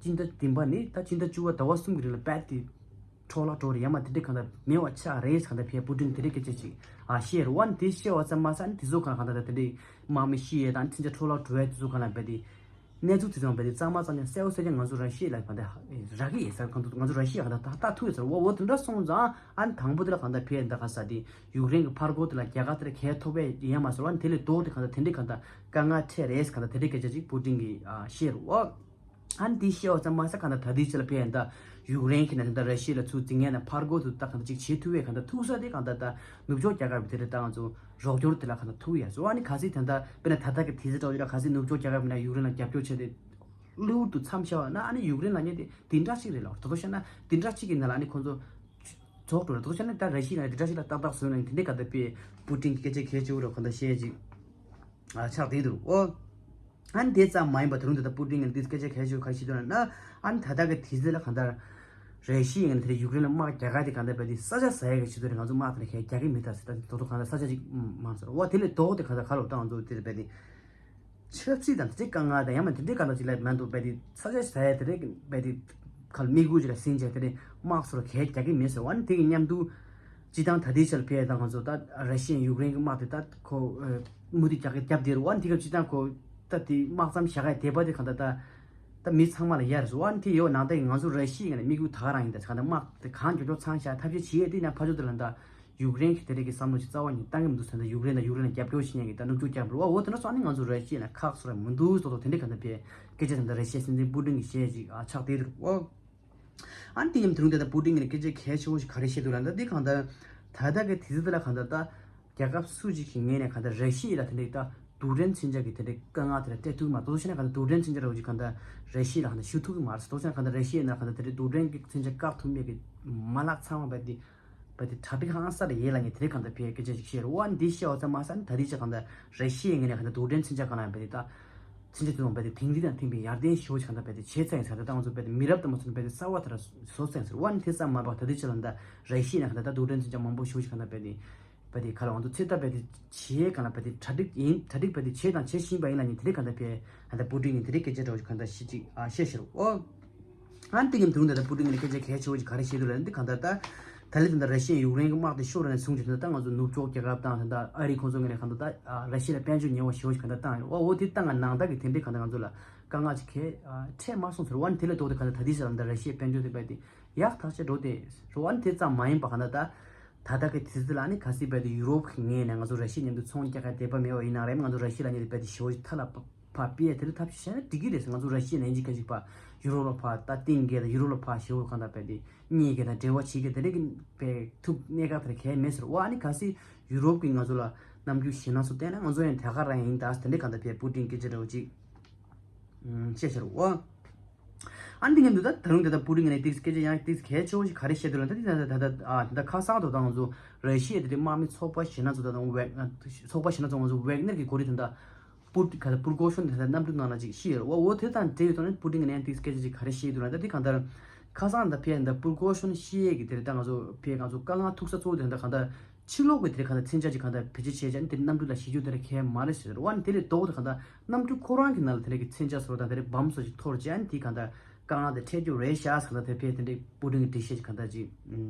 སྤྱི་ཟླ་བདུན་པ་ནས་ད་སྤྱི་ཟླ་བཅུ་པ་ཟླ་བ་གསུམ་གྱི་རིང་ལ་རྦད་དེ་འཕྲོ་བརླག་འགྲོ་རེད། ཡང་མ་དེ་འདྲའི་གང་ལྟར་མེད་པ་ཆགས་རེད་གང་ལྟར་ཕེ་པུ་ཏིན་དེ་འདྲའི་སྐད་ཆ་ཅིག་ཨ་བཤད་རེད་བ། ནི་དེ་བཤད་པ་ཙམ་མ་ཟད་ནི་དེ་ཚོ་གང་གང་ལྟར་དེ་འདྲའི་དམག་མི་ཤི་ཡས་དང་མཚོན་ཆ་འཕྲོ་བརླག་འགྲོ་ཡས་དེ་ཚོ་གང་ལ་རྦད་དེ། གནས་ཚུལ་དེ་ཚོ་རྦད་དེ་གཙང་མ་གཙང་རྐྱང་གསལ་པོ་གསལ་རྐྱང་ང་ཚོ་ར་ཤི་ཡ་ལ་གང་ལྟར་རག་གི་ཡོད་ས། གང་ལྟར་ང་ཚོ་ར་ཤི་ཡ་གང་ལྟར་ད་ལྟ་ཐུག་ཡོད་ས་རེད་བ། འོ་དེ་འདྲ་སོང་ཙང་ཨ་ནི་དང་པོ་དེ་ལ་གང་ལྟར་ཕེ་ད་ག་ས་དེ་ཡུཀ་རེན་གྱི་ཕར་རྒོལ་དེ་ལ་རྒྱལ་ཁ་དེ་ལ་གས་ཐོབ་པས་ཡིན་མ་ཟེར་བ། ཨ་ནི་དེ་ལས་ལྡོག་དེ་གང་ལྟར་དེ་འདྲའི་གང་ལྟར་དཀའ་ངལ་འཕྲད་རེད་གང་ལྟར་དེ་འདྲའི་སྐད་ཆ་ཅིག་པུ་ཏིན་གྱིས་ཨ་བཤད་རེད་བ། ཨ་ནི་དེ་བཤད་པ་ཙམ་མ་ཟད་གང་ལྟར་ད་ལྟའི་ཆ་ལ་ཕེ་ད་ཡུཀ་རེན་གྱི་ནས་ད་ར་ཤི་ཡ་ལ་ཚུར་འཛིང་ངན་ནས་ཕར་རྒོལ་དུ་ད་གང་ལྟར་ཅིག་བྱེད་ཐུབ་པས་གང་ལྟར་ཐུག་ས་དེ་གང་ལྟར་ད་ནུབ་ཕྱོགས་རྒྱལ་ཁབ་དེ་རེད། ད་ང་ཚོ་རོགས་སྐྱོར་དེ་ལ་གང་ལྟར་ཐུག་ཡ་སོ། ཨ་ནི་གལ་སྲིད་ད་ལྟ་དཔེར་ན་ད་ལྟ་གི་དུས་ཚོད་འདྲ་བོ་ཅིག་ལ་གལ་སྲིད་ནུབ་ཕྱོགས་རྒྱལ་ཁབ་མིན་ན་ཡུཀ་རེན་ལ་རྒྱབ་སྐྱོར་བྱས་ཏེ་གློ་བུར་དུ་མཚམས་བཞག་པ་ན་ཨ་ནི་ཡུཀ་རེན་ལ་ཉེ་དེ་དེ་འདྲ་ཞིག་རེད་ལ། ད་དུང་བཤད་ན་དེ་འདྲ་ཞིག་གི་ནང་ལ་ཨ་ནི་ཁོང་ཚོ་རྫོགས་འགྲོ་རེད། ད་དུང་བཤད་ན་ད་ར་ཤི་ཡ་ལ་དེ་འདྲ་ཞིག་ལ་ཏག་ཏག་བཟོས་ན་དེ་འདྲའི་ག་ད་པི་པུ་ཏིན་གྱི་སྐད་ཆ་གལ་ཆེ་བོ་རེད་གང་ལྟར་བཤད་ཅིག་ཨ་ཆགས་བསྡད་འདུག་ཨོ། ཨ་ནི་དེ་ཙམ་མ་ཡིན་པར་ད་རུང་དེ་ལྟར་པུ་ཏིན་གྱིས་འདི་སྐད་ཆ་གལ་ཆེ་བོ་ག་རེ་བཤད་འདུག་ལབ་ན། ཨ་ནི་ད་ལྟ་གི་དུས་ཚོད་ལ་གང་ལྟར་ར་ཤི་ཡ་ཡིན་ན་དེ་ཡུཀ་རེན་ལ་དམག་རྒྱག་ག་དེ་གང་ལྟར་རྦད་དེ་ས་ཆ་ཟ་ཡ་གི་ཆེད་དུ་རེད། ང་ཚོ་དམག་དེ་ལ་གས་རྒྱག་གི་མེད་ད་ཟེར། ད་དོ་དོ་གང་ལྟར་ས་ཆ་ཅིག་མ་ཟེར་བ། དེ་ལས་ལྡོག་དེ་གང་ལྟར་ག་ལོ་ད་ང་ཚོ་དེ་རྦད་དེ་ཆབ་སྲིད་དང་དེ་འདྲའི་དཀའ་ངལ་དང་ཡང་མིན་དེ་འདྲའི་དཀའ་ངལ་ཅིག་ལ་མ་གཏོགས་རྦད་དེ་ས་ཆ་ཟ་ཡ་དེ་རེད། རྦད་དེ་ག་ལ་དམིགས་ཡུལ་ཅིག་ལ་ཟིན་བྱས་དེ་རེད། དམག་ཚོ་ལ་གས་རྒྱག་གི་མེད་ཟེར་བ། ཨ་ནི་དེ་གི་མཉམ་དུ་སྤྱི་བཏང་ད་ལྟའི་ཆར་ལ་ཕེ་ད་ང་ཚོ་ད་ར་ཤི་ཡ་ཡུཀ་རེན་གྱི་དམག་དེ་ད་ཁོ་མུ་མཐུད་རྒྱག་གི་རྒྱབ་བསྡད་རེད་བ། ཨ་ནི་དེ་སྐབས་སྤྱི་བཏང་ཁོ་ད་དེ་དམག་མཚམས་བཞག་ག་དེ་པ་དེ་གང་ལྟར་ད་ད་མི་ཚང་མ་ལ་ཡ་རེད་ཟེར་བ། ཨ་ནི་དེ་ཡོད་ནང་ད་ཡིན་ང་ཚོ་ར་ཤི་ཡ་ནས་དམིགས་ཡུལ་ད་ག་རང་ཡིན། ད་གང་ལྟར་དམག་དེ་གང་མགྱོགས་མགྱོགས་ཚང་བཞག་ཐབས་ཤེས་བྱེད་ཡས་དེ་ཡིན་ན་ཕར་ཕྱོགས་དེ་ལ་ད། ཡུཀ་རེན་གྱི་དེ་རིགས་ཀྱི་བསམ་བློ་ཞིག་རྩ་བ་ནས་བཏང་གི་མི་འདུག་ཟེར་ན། ད་ཡུཀ་རེན་དང་ཡུཀ་རེན་ལ་རྒྱབ་སྐྱོར་བྱེད་མཁན་གྱི་ད་ནུབ་ཕྱོགས་རྒྱལ་ཁབ་རེད་བ། འོ་དེ་འདྲ་སོང་ནས་ང་ཚོ་ར་ཤི་ཡ་ལ་ཁག་སོ་ར་མི་འདུག་ཟེར་ཏོ་དེ་འདྲའི་གང་ལྟར་བས་སྐད་ཆ་དེ་འདྲ་ར་ཤི་ཡའི་སྲིད་འཛིན་པུ་ཏིན་གྱིས་བཤད་ཅིག་ཨ་ཆགས་བསྡད་འདུག་འོ། ཨ་ནི་དེ་ཡིན་དུས་དེ་ད་པུ་ཏིན་གྱིས་སྐད་ཆ་གལ་ཆེ་བོ་ཞིག་ག་རེ་བཤད་འདུག་ལབ་ན། ད་འདི་གང་ལྟར་ད་ལྟ་གི་དུས་ཚོད་འདི་ལ་གང་ལྟར་ད་རྒྱལ་ཁབ་སུ་ཞིག་གི་ངོས་ནས་གང་ལྟར་ར་ཤི་ཡ་ལ་དེ་འདྲའི་ད་རྡུལ་ཕྲན་མཚོན་ཆ་གི་དེ་འདྲའི་དཀའ་ངལ་དེ་ལ་སྤྲད་ཐུབ་ཀྱི་མ་རེད། དོ་ཤེ་ན་གང་ལྟར་རྡུལ་ཕྲན་མཚོན་ཆ་ར་བ་ཅིག་གང་ལྟར་ར་ཤི་ཡ་ལ་གང་ལྟར་ཞུ་ཐུབ་ཀྱི་མ་རེད། དོ་ཤེ་ན་གང་ལྟར་ར་ཤི་ཡ་ནང་གང་ལྟར་དེ་འདྲའི་རྡུལ་ཕྲན་གྱི་མཚོན་ཆ་བཀག་ཐུབ་མཁན་གྱི་མ་ལག་ཚང་མ་རྦད་དེ་རྦད་དེ་གྲ་སྒྲིག་ཧང་སང་རེ་ཡོད་ལབ་མཁན་དེ་འདྲའི་གང་ལྟར་བས་སྐད་ཆ་ཞིག་བཤད་རེད་བ། ཨ་ནི་འདི་བཤད་པ་ཙམ་མ་ཟད་ནི་ད་རེས་ཅིག་གང་ལྟར་ར་ཤི་ཡའི་ངོས་ནས་གང་ལྟར་རྡུལ་ཕྲན་མཚོན་ཆ་གང་ལ་རྦད་དེ་ད་མཚོན་ཆ་དེ་ཚོ་རྦད་དེ་དིང་རི་དང་མཐུན་པའི་ཡར་ལྡན་ཞེ་པོ་ཅིག་གང་ལྟར་རྦད་དེ་བྱས་ཚར་ཡིན་ཟེར། ད་ང་ཚོ་རྦད་དེ་མི་རབས་དང་མ་སོན་རྦད་དེ་གསར་བ་དེ་ལ་བཟོ་ཚར་ཡིན་ཟེར་བ། ཨ་ནི་དེ་ཙམ་མ་ཡིན་པར་ད་རེས་ཅིག་ལ་ད་ར་ཤི་ཡའི་ནང་གང་ལྟར་ད་རྡུལ་ཕྲན་མཚོན་ཆ་མང་པོ་ཞེ་པོ་ཅིག་གང་ལྟར་རྦད་དེ་རྦད་དེ་ག་ལ་ང་ཚོ་ཚོད་ལྟ་རྦད་དེ་བྱེད་གང་ལ་རྦད་དེ་གྲ་སྒྲིག་ཡིན། གྲ་སྒྲིག་རྦད་དེ་བྱས་དང་བྱེད་བཞིན་པ་ཡིན་ལབ་མཁན་དེ་འདྲའི་གང་ལྟར་བས་གང་ལྟར་པུ་ཏིན་གྱིས་དེ་འདྲའི་སྐད་ཆ་འདྲ་བོ་ཞིག་གང་ལྟར་བཤད་ཅིག་ཨ་བཤད་ཤེས་རེད་བ། ཨ་ནི་དེ་མཉམ་དུ་ད་པུ་ཏིན་གྱི་སྐད་ཆ་གལ་ཆེ་བོ་ཞིག་ག་རེ་བཤད་འདུག་ལབ་ན། འདི་གང་ལྟར་ད་ད་ལྟ་ད་ལྟ་ར་ཤི་ཡས་ཡུཀ་རེན་གྱི་དམག་དེ་ཤོར་ནས་བཟུང་སྟེ་ད་ལྟ་ང་ཚོ་ནུབ་ཕྱོགས་རྒྱལ་ཁབ་དང་ད་ལྟ་ཨ་རི་ཁོང་ཚོ་ངོས་ནས་གང་ལྟར་ད་ར་ཤི་ཡ་ལ་དཔལ་འབྱོར་ཉེས་པ་ཞེ་བོ་ཞིག་གང་ལྟར་བཏང་ཡོད། འོ་འོ་དེ་བཏང་ང་ནང་ལྟར་གྱི་དེ་འདྲའི་གང་ལྟར་ང་ཚོ་ལ་དཀའ་ངལ་ཅིག་གལ་འཕྲད་མ་སོང་ཟེར་བ། ཨ་ནི་དེ་ལས་ལྡོག་སྟེ་གང་ལྟར་ད་ལྟའི་ཆར་ལ་ད་ར་ཤི་ཡའི་དཔལ་འབྱོར་དེ་རྦད་དེ་ཡག་ཐག་ཆོད་འགྲོ་བསྡད་ཡོད། ཨ་ནི་དེ་ཙམ་མ་ཡིན་པ་གང་ལྟར་ད་ད་ལྟ་གི་དུས་ཚོད་ལ་ཨ་ནི་གལ་སྲིད་རྦད་དེ་ཡུ་རོབ་ཀྱི་ངོས་ནས་ང་ཚོ་ར་ཤི་ཡ་མཉམ་དུ་ཚོང་རྒྱག་གི་འདོད་པ་མེད་པ་ཡིན་ན་རེད། ང་ཚོ་ར་ཤི་ཡ་ལ་ཉེ་དེ་རྦད་དེ་ཞེ་བོ་ཞིག་ཐ་ལ་ཕ་ཕར་སྤེལ་ཡ་དེ་འདྲ་ཐབས་ཤེས་བྱས་ན་འགྲིག་གི་རེད་ཟེར། ང་ཚོ་ར་ཤི་ཡ་ནང་བཞིན་ག་ཞིག་ཕར་ཡུ་རོབ་ལ་ཕར་ད་གཏིང་སྐྱེལ་དང་ཡུ་རོབ་ལ་ཕར་ཞེ་བོ་གང་ལྟར་རྦད་དེ་གཉིས་ཀྱི་དང་འབྲེལ་བ་བྱེད་མཁན་དེ་འདྲ་གི་རྦད་ཐུབ་གནད་འགག་དེ་འདྲ་གང་ཡང་མེད་ཟེར། འོ་ཨ་ནི་གལ་སྲིད་ཡུ་རོབ་ཀྱིས་ང་ཚོ་ལ་ནམ་རྒྱུན་ཞེད་སྣང་ཚོ་བསྟན་ན་ང་ཚོ་ཡང་དེ་ག་རང་ཡིན་ད་ཟེར། དེ་འདྲ་གང་ལྟར་བས་པུ་ཏིན་སྐད་ཆ་འདྲ་བོ་ཅིག་བཤད་ཤར་འོ། ཨ་ནི་འདི་མཉམ་དུ་ད་ད་རུང་དེ་ལྟར་པུ་ཏིན་གྱིས་ནས་ཏིག་སྐད་ཆ་ཡང་ཏིག་གལ་ཆེ་བོ་ཞིག་ག་རེ་བཤད་འདུག་ལབ་ན། ད་འདི་ད་ད་ད་ད་ཨ་ད་ཁ་སང་དུ་ད་ང་ཚོ་ར་ཤི་ཡ་དེ་དེ་དམག་མི་ཚོགས་པ་ཞེ་ན་ཚོ་ད་ད་ཝེག་ཚོགས་པ་ཞེ་ན་ཚོ་ང་ཚོ་ཝེག་ནེར་གྱི་འགོ་ཁྲིད་དེ་ད་པུ་ག་ད་པུར་གོ་ཤོན་དེ་ད་གནམ་གྲུ་ནང་ལ་ཅིག་ཤི་ཡོད་རེད་བ། འོ་དེ་དང་འབྲེལ་ཡོད་ཐོག་ནས་པུ་ཏིན་གྱིས་ནས་ཏིག་སྐད་ཆ་ཅིག་ག་རེ་བཤད་འདུག་ལབ་ན། ད་འདི་གང་ལྟར་ཁ་སང་ད་ཕེ་ད་པུར་གོ་ཤོན་ཤི་ཡས་ཀྱི་དེ་རེད། ད་ང་ཚོ་ཕེ་ང་ཚོ་དཀའ་ངལ་ཐུག་ས་གཙོ་བོ་དེ་ད་གང་ལྟར་ཕྱི་ལོགས་ཀྱི་དེ་གང་ལྟར་མཚོན་ཆ་ཅིག་གང་ལྟར་བེད་སྤྱོད་བྱས་ཀྱང་དེ་གནམ་གྲུ་ལ་ཞེད་སྐྱོ་དེ་འདྲ་གང་ཡང་མ་རེད་ཟེར་བ། ཨ་ནི་དེ་ལས་ལྡོག་སྟེ་གང་ལྟར་གནམ་གྲུ་ཁོ་རང་གི་ནང་ལ་དེ་འདྲ་གི་མཚོན་ཆ་བཟོ་དང་དེ་འདྲ་སྦམ་བཟོ་ཅིག་འཐོར་བྱས། ཨ་ནི་དེ་གང་ལྟར་ བཏང་དེ་འཕྲད་རྒྱུ་རེད་ཤག་ཟེར་ད་དེ་ཕེ་དེ་འདྲའི་པུ་ཏིན་གྱི་འགྲེལ་བཤད་ཅིག་གང་ལྟར་ཅིག་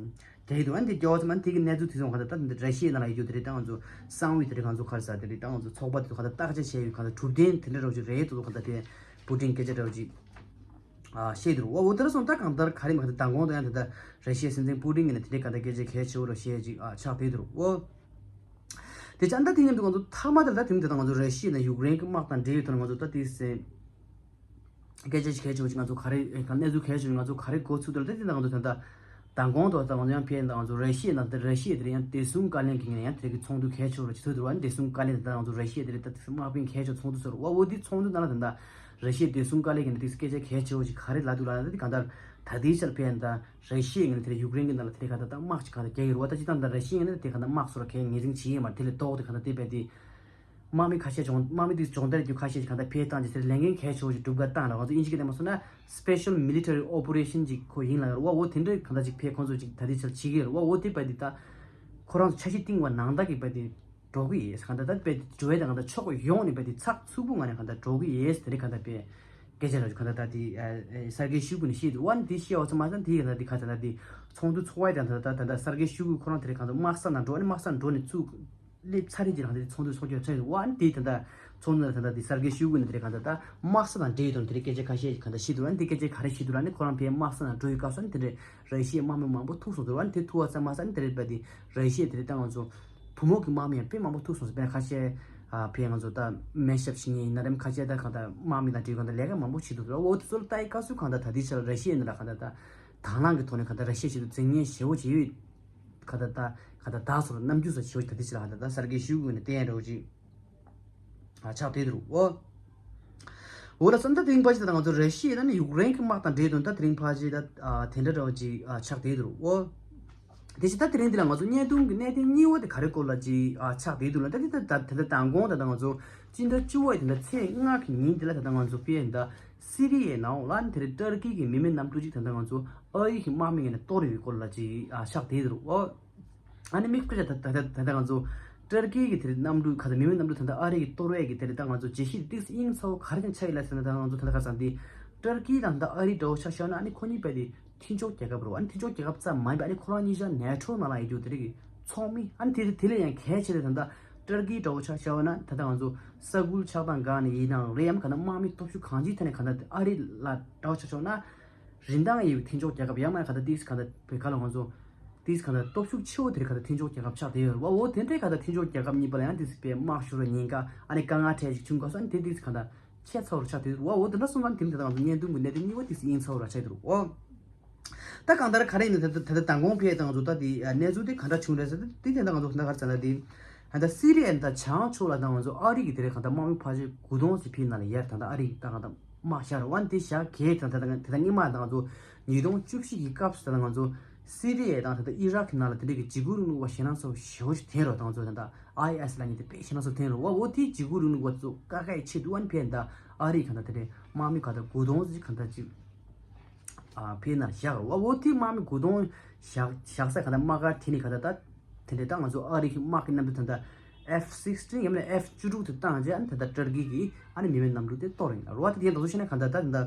རྒྱག་གི་འདུག་ཨ་ནི་དེ་རྒྱག་པ་ཙམ་ཨ་ནི་དེ་གི་གནས་ཚུལ་དེ་ཚོ་གང་ལྟར་ད་འདི་ར་ཤི་ཡའི་ནང་ལ་ཡོད་རྒྱུ་དེ་རེད། ད་ང་ཚོ་གསང་བའི་དེ་རེད། ང་ཚོ་ག་རེ་ཟེར་དེ་རེད། ད་ང་ཚོ་ཚོགས་པ་དེ་ཚོ་གང་ལྟར་བརྟག་དཔྱད་བྱས་ཡོད། གང་ལྟར་གྲུབ་དོན་དེ་འདྲ་རོ་ཅིག་རེད་དོ་གང་ལྟར་དེ་པུ་ཏིན་སྐད་ཆ་འདྲ་བོ་ཅིག་ཨ་བཤད་འདུག་འོ་འོ་དེ་ར་སོང་ད་གང་ལྟར་ག་རེ་མ་ག་དེ་མདང་དགོང་དུ་ཡང་དེ་ལྟར་ར་ཤི་ཡའི་སྲིད་འཛིན་པུ་ཏིན་གྱིས་ནི་དེ་འདྲའི་གང་ལྟར་སྐད་ཆ་གལ་ཆེ་བོ་ར་བཤད་ཅིག་ཨ་ཆགས་བསྡད་འདུག་འོ། དེ་ཅང་ད་དེ་མཉམ་དུ་ང་ཚོ་མཐའ་མ་དེ་ལ་ད་དེ་མི་དེ་དང་ང་ཚོ་ར་ཤི་ཡ་ནས་ཡུཀ་རེན་གྱི་དམག་དང་འབྲེལ་ཡོད་དོན་ང་ཚོ་ད་དེ་སེ་སྐད་ཆ་ཞིག་གལ་ཆེ་བོ་ཞིག་ང་ཚོ་ག་རེ་ག་གནས་ཚུལ་གལ་ཆེ་བོ་ང་ཚོ་ག་རེ་གོ་ཚུལ་དེ་ལ་ད་དེ་ད་ང་ཚོ་ད་ལྟ་མདང་དགོང་དུ་ད་ང་ཚོ་ཡང་ཕེབས་ད་ང་ཚོ་ར་ཤི་ཡ་ནང་དེ་ར་ཤི་ཡ་དེ་ཡང་བདེ་སྲུང་བཀའ་བློན་གྱི་ངོས་ནས་ཡང་དེ་གི་ཚོགས་འདུ་གལ་ཆེ་བོ་ཞིག་ཚོགས་འདུག་བ། བདེ་སྲུང་བཀའ་བློན་དེ་ད་ང་ཚོ་ར་ཤི་ཡ་དེ་ད་དེ་དམག་དཔོན་གལ་ཆེ་བོ་ཚོགས་འདུ་ཚོགས་རུ་བ། འོ་དེ་ཚོགས་འདུ་ནང་ལ་ད་ད་ར་ཤི་ཡ་བདེ་སྲུང་བཀའ་བློན་གྱི་ནས་དེ་སྐད་ཆ་གལ་ཆེ་བོ་ཞིག་ག་རེ་ལབ་འདུག་ལབ་ན་ད་དེ་གང་ལྟར་ད་ལྟའི་ཆར་ཕེབས་ད། ར་ཤི་ཡའི་ངོས་ནས་དེ་ཡུཀ་རེན་གྱི་ནང་ལ་དེ་ག་ད་ད་དམག་ཅིག་ག་ད་རྒྱག་གི་རེད་བ། ད་སྤྱིར་བཏང་ད་ར་ཤི་ཡའི་ངོས་ནས་དེ་ག་ད་དམག་སོགས་ལ་གའི་ངོས་འཛིན་བྱེད་ཡས་མ་རེད། དེ་ལས་ལྡོག་སྟེ་ག་ད་དེ་བས་དེ་དམག་མི་ཁ་ཤས་སྦྱོང་དམག་མི་དེ་སྦྱོང་བརྡར་རྒྱུ་ཁ་ཤས་ཅིག་ག་ད་ཕེབས་བཏང་རྗེས་དེར་ལས་འགན་གལ་ཆེ་བོ་ཞིག་སྒྲུབ་ག་བཏང་ར། ང་ཚོ་དབྱིན་ཇི་སྐད་ནས་མ་སོང་ན་special military operation ཅིག་ཁོ་ཡིན་ལ་ཡོད་རེད་བ། འོ་དེ་འདྲའི་ག་ད་ཅིག་ཕེབས་ཁོང་ཚོ་ཅིག་ད་དེ་ཆར་བྱེད་ཀྱི་ཡོད་རེད་བ། འོ་དེ་བས་དེ་ད་ཁོ་རང་ཚོ་འཆར་གཞི་བཏིང་བ་ནང་ལྟར་གྱི་བས་དེ་འགྲོ་གི་ཡིན་ག་ད། ད་བས་དེ་འགྲོ་བས་ད་ག་ད་ཕྱོགས་ཡོངས་ནས་བས་དེ་ཚགས་ཚུད་པོ་ངང་ནས་ག་ད་འགྲོ་གི་ཡིན་དེ་རེད་ག་ད་བས། སྐད་ཆ་ར་ག་ད་ད་དེ་ཨ་ཨ་སར་གེ་ཤོའི་གུ་ནས་བཤད་འདུག་བ། ནི་དེ་བཤད་བ་ཚང་མ་ཚང་དེ་ག་ད་དེ་ག་ད་ད་དེ་ཚོགས་འདུ་ཚོགས་པའི་དང་ད་ད་ད་ད་སར་གེ་ཤོའི་གུ་ཁོ་རང་དེ་རེད་ག་ད་དམག་ས་ནང་འགྲོ་ནི་དམག་ས་འགྲོ་ནས་ཚུར་སླེབས་ཚར་རེད་ཅེས་རང་དེ་ཚོགས་འདུ་ཚོགས་རྒྱུ་ཚར་འདུག་བ། ནི་དེ་ད་ད་ཚོགས་འདུ་ལ་ད་ད་དེ་སར་གེ་ཤོའི་གུ་ནས་དེ་རེད་ག་ད་ད་དམག་ས་དང་འབྲེལ་ཡོད་དོན་དེ་རེད་སྐད་ཆ་ཁ་ཤས་ཤིག་ག་ད་བཤད་འདུག་བ། ནི་དེ་སྐད་ཆ་ག་རེ་བཤད་འདུག་ལབ་ནི་ཁོ་རང་ཕའི་དམག་ས་ནང་འགྲོ་ཡི་སྐབས་སུ་ནི་དེ་འདྲའི་ར་ཤི་ཡའི་དམག་མི་མང་པོ་ཐུག་སོང་འདུག་བ། ནི་དེ་ཐུག་བ་ཚང་མ་ས་ནི་དེ་རེད་པ། དེ་ར་ཤི་ཡ་དེ་རེད་ད་ང་ཚོ་བུ་མོ་གི་དམག་མི་ཡང་དཔེ་མང་པོ་ཐུག་སོང་ཟེར་བས་ཁ་ཤས་ཨ་ཕའི་ང་ཚོ་ད་སྨན་ཞབས་ཤིག་ཡིན་ན་རེམ་ཁ་ཤས་ད་གང་ལྟར་དམག་མི་དང་འབྲེལ་གང་ལྟར་ལས་ཀ་མང་པོ་བྱེད་འདུག་ལ། འོ་དེ་ཚོ་ལ་ལྟ་ཡི་སྐབས་སུ་གང་ལྟར་ད་ལྟའི་ཆར་ར་ཤི་ཡའི་ནང་ལ་གང་ལྟར་ད་དང་བླངས་ཀྱི་ཐོག་ནས་གང་ལྟར་ར་ཤི་ཡ་ཆེད་དུ་འཛིང་ཉེན་ཞེ་བོ་བྱེད་ཡོད་གང་ལྟར་ད་གང་ལྟར་ད་སོར་རྣམ་འགྱུར་སོགས་ཞེ་བོ་ད་ལྟའི་ཆར་གང་ལྟར་ད་སར་གེ་ཤོའི་གུ་ནས་བསྟན་ཡ་འདྲ་བོ་ཅིག་ཨ་ཆགས་བསྡད་འདུག་འོ། འོ་ལ་སོང་ད་དེ་རིང་པ་ཞིག་ད་ང་ཚོ་ར་ཤི་ཡ་ནི་ཡུཀ་རེན་གྱི་དམག་དང་འབྲེལ་དོན་ད་དེ་རིང་ཕལ་ཆེར་ད་ཨ་དེ་འདྲ་འདྲ་བོ་ཅིག་ཨ་ཆགས་བསྡད་འདུག་འོ། དེ་བཞིན་ད་དེ་རིང་འདི་ལ་ང་ཚོ་བརྙན་ཐུང་གི་གནད་དོན་གཉིས་པ་དེ་ག་རེ་སྐོར་ལ་ཅིག་ཨ་ཆགས་བསྡད་འདུག་ལ། ད་དེ་ད་ད་ད་མདང་དགོང་ད་ད་ང་ཚོ་སྤྱི་ཟླ་བཅུ་པའི་དེ་འདྲ་ཚེས་ལྔ་གི་ཉིན་དེ་ལ་ད་ད་ང་ཚོ་པེ་ད་སི་རི་ཡའི་ནང་ལ་དེ་རིང་ཏར་ཀི་གི་མི་མེད་གནམ་གྲུ་ཅིག་ད་ད་ང་ཚོ་ཨ་རི་གི་དམག་མི་ངོས་ནས་གཏོར་ཡོད་སྐོར་ལ་ཅིག་ཨ་ཆགས་བསྡད་འདུག་འོ། ཨ་ནི་མིག་དཔེ་ཆ་ད་ད་ད་ད་ང་ཚོ་ཏར་ཀི་གི་དེ་རིང་གནམ་གྲུ་ག་ད་མི་མེད་གནམ་གྲུ་ད་ད་ཨ་རི་གི་གཏོར་བའི་གི་དེ་རིང་ད་ང་ཚོ་རྒྱལ་སྤྱི་ཏིག་སི་ཨིན་ཚ་བོ་ག་རེ་ཀྱང་ཆགས་ཡོད་ལ་ཟེར་ན་ད་ང་ཚོ་ད་ད་ག་ས་འདི་ཏར་ཀི་དང་ད་ཨ་རི་འདྲ་བོ་ཆ་བཞག་ན་ཨ་ནི་ཁོ་གཉིས་པ་དེ་མཐུན་ཕྱོགས་རྒྱལ་ཁབ་རེད། ཨ་ནི་མཐུན་ཕྱོགས་རྒྱལ་ཁབ་ཙམ་མ་ཡིན་པ་ཨ་ནི་ཁོ་རང་གཉིས་ཆ་ནེ་ཊོ་ནང་ལ་ཡོད་རྒྱུ་དེ་རིགས་ཀྱི་ཚོགས་མི་ཨ་ནི་དེ་དེ་ལས་ཡང་གལ་ཆེ་རེད། ད་ད་ཏར་ཀི་འདྲ་བོ་ཆ་བཞག་ན་ད་ད་ང་ཚོ་ས་ཁུལ་ཆགས་སྟངས་སྒང་ནས་ཡིན་ནའང་རེད། ཡང་ག་ན་དམག་མི་སྟོབས་ཤུགས་གང་ཅིའི་ཐད་ནས་ག་ན་ཨ་རི་ལ་འདྲ་བོ་ཆ་བཞག་ན། རིན་ཐང་ཡོད་པའི་མཐུན་ཕྱོགས་རྒྱལ་ཁབ་ཡང་ན་ག་ད་ཏིག་སི་ག་ད་བོད་ཁ་ལ་ང་ཚོ་ཏིག་སི་ག་ད་སྟོབས་ཤུགས་ཆེ་བོ་དེ་ག་ད་མཐུན་ཕྱོགས་རྒྱལ་ཁབ་ཆགས་བསྡད་ཡོད་རེད་བ། འོ་དེ་འདྲའི་ག་ད་མཐུན་ཕྱོགས་རྒྱལ་ཁབ་གཉིས་པ་ལ་ཡང་ཏིག་སི་པའི་དམག་ཤོར་བའི་ཉེན་ཁ་ཨ་ནི་དཀའ་ངལ་འཕྲད་ཅིག་བྱུང་ག་སོ་ཨ་ནི་དེ་ཏིག་སི་ག་ད་ཆེ་ཚ་བོར་ཆགས་བསྡད་ཡོད་རེད་བ། འོ་དེ་འདྲ་སོང་ཙང་དེ་མི་དེ་ད་ང་ཚོ་བརྙན་ཐུང་གི་གནད་དོན་གཉིས་པ་ཏིག་སི་ཨིན་ཚ་བོར་ཆགས་བསྡད་ཡོད་རེད་བ། འོ། ད་གང་ལྟར་ག་རེ་ཡིན་ན་ད་ད་ད་མདང་དགོང་ཕེབས་ད་ང་ཚོ་ད་དེ་གནས་ཚུལ་དེ་ག་འདྲ་བྱུང་རེད་ཟེར་ད་དེ་དེ་ད་ང་ཚོ་ད་ག་རེ་ཟེར་ན་དེ་ད་ད་སི་རི་ཡ་ད་བྱང་ཕྱོགས་ལ་ད་ང་ཚོ་ཨ་རི་གི་དེ་རེད་གང་ལྟར་དམག་མི་ཕལ་ཆེར་དགུ་སྟོང་ཙམ་ཕེབས་ནང་ལ་ཡར་ད་ད་ཨ་རི་ད་གང་ལྟར། དམག་ཤར་བ་འདི་བཞག་གལ་དང་དེ་དང་དེ་དང་སྔོན་མ་དང་ང་ཚོ་ཉིས་སྟོང་བཅུ་བཞི་གི་སྐབས་སུ་དང་ང་ཚོ་སི་རི་ཡ་དང་དེ་དག་ཨི་རག་གི་ནང་ལ་དེ་འདྲ་གི་འཇིགས་སྐུལ་རིང་ལུགས་པ་ཞེད་སྣང་ཚ་བོ་ཞེ་པོ་ཞིག་ཐོན་རོགས་དང་ཚོ་དང་ད་ཨའི་ཨེས་ལ་ཉིད་དེ་དཔེ་ཞེད་སྣང་ཚ་བོ་ཐོན་རོགས་བ། འོ་དེའི་འཇིགས་སྐུལ་རིང་ལུགས་པ་ཚོ་དཀའ་ཁག་ཆེད་དུ་ཨ་ནི་ཕན་ད་ཨ་རི་གང་ལྟར་དེ་འདྲའི་དམག་མི་གང་ལྟར་དགུ་སྟོང་ཙམ་གང་ལྟར་ཅིག་ཨ་ཕན་ན་བཞག་རོགས་བ། འོ་དེའི་དམག་མི་དགུ་སྟོང་བཞག་བཞག་ས་གང་ལྟར་དམག་སྒར་དེ་ནི་གང་ལྟར་ད། དེ་འདྲའི་ད་ང་ཚོ་ཨ་རི་གི་དམག་གི་གནམ་གྲུ་ད་ལྟ་ཨེཕ་སིགས་ཊིན་ཡང་མིན་ན་ཨེཕ་བཅུ་དྲུག་དེ་བཏང་རྗེས་ཨ་ནི་ད་ལྟ་ཏར་ཀི་གིས་ཨ་ནི་མི་མེད་གནམ་གྲུ་དེ་གཏོར་ཡིན་ལ་རོ་བ། དེ་དེ་ལ་དོ་ཤེས་ན་གང་ལྟར་ད་ད་ལྟ་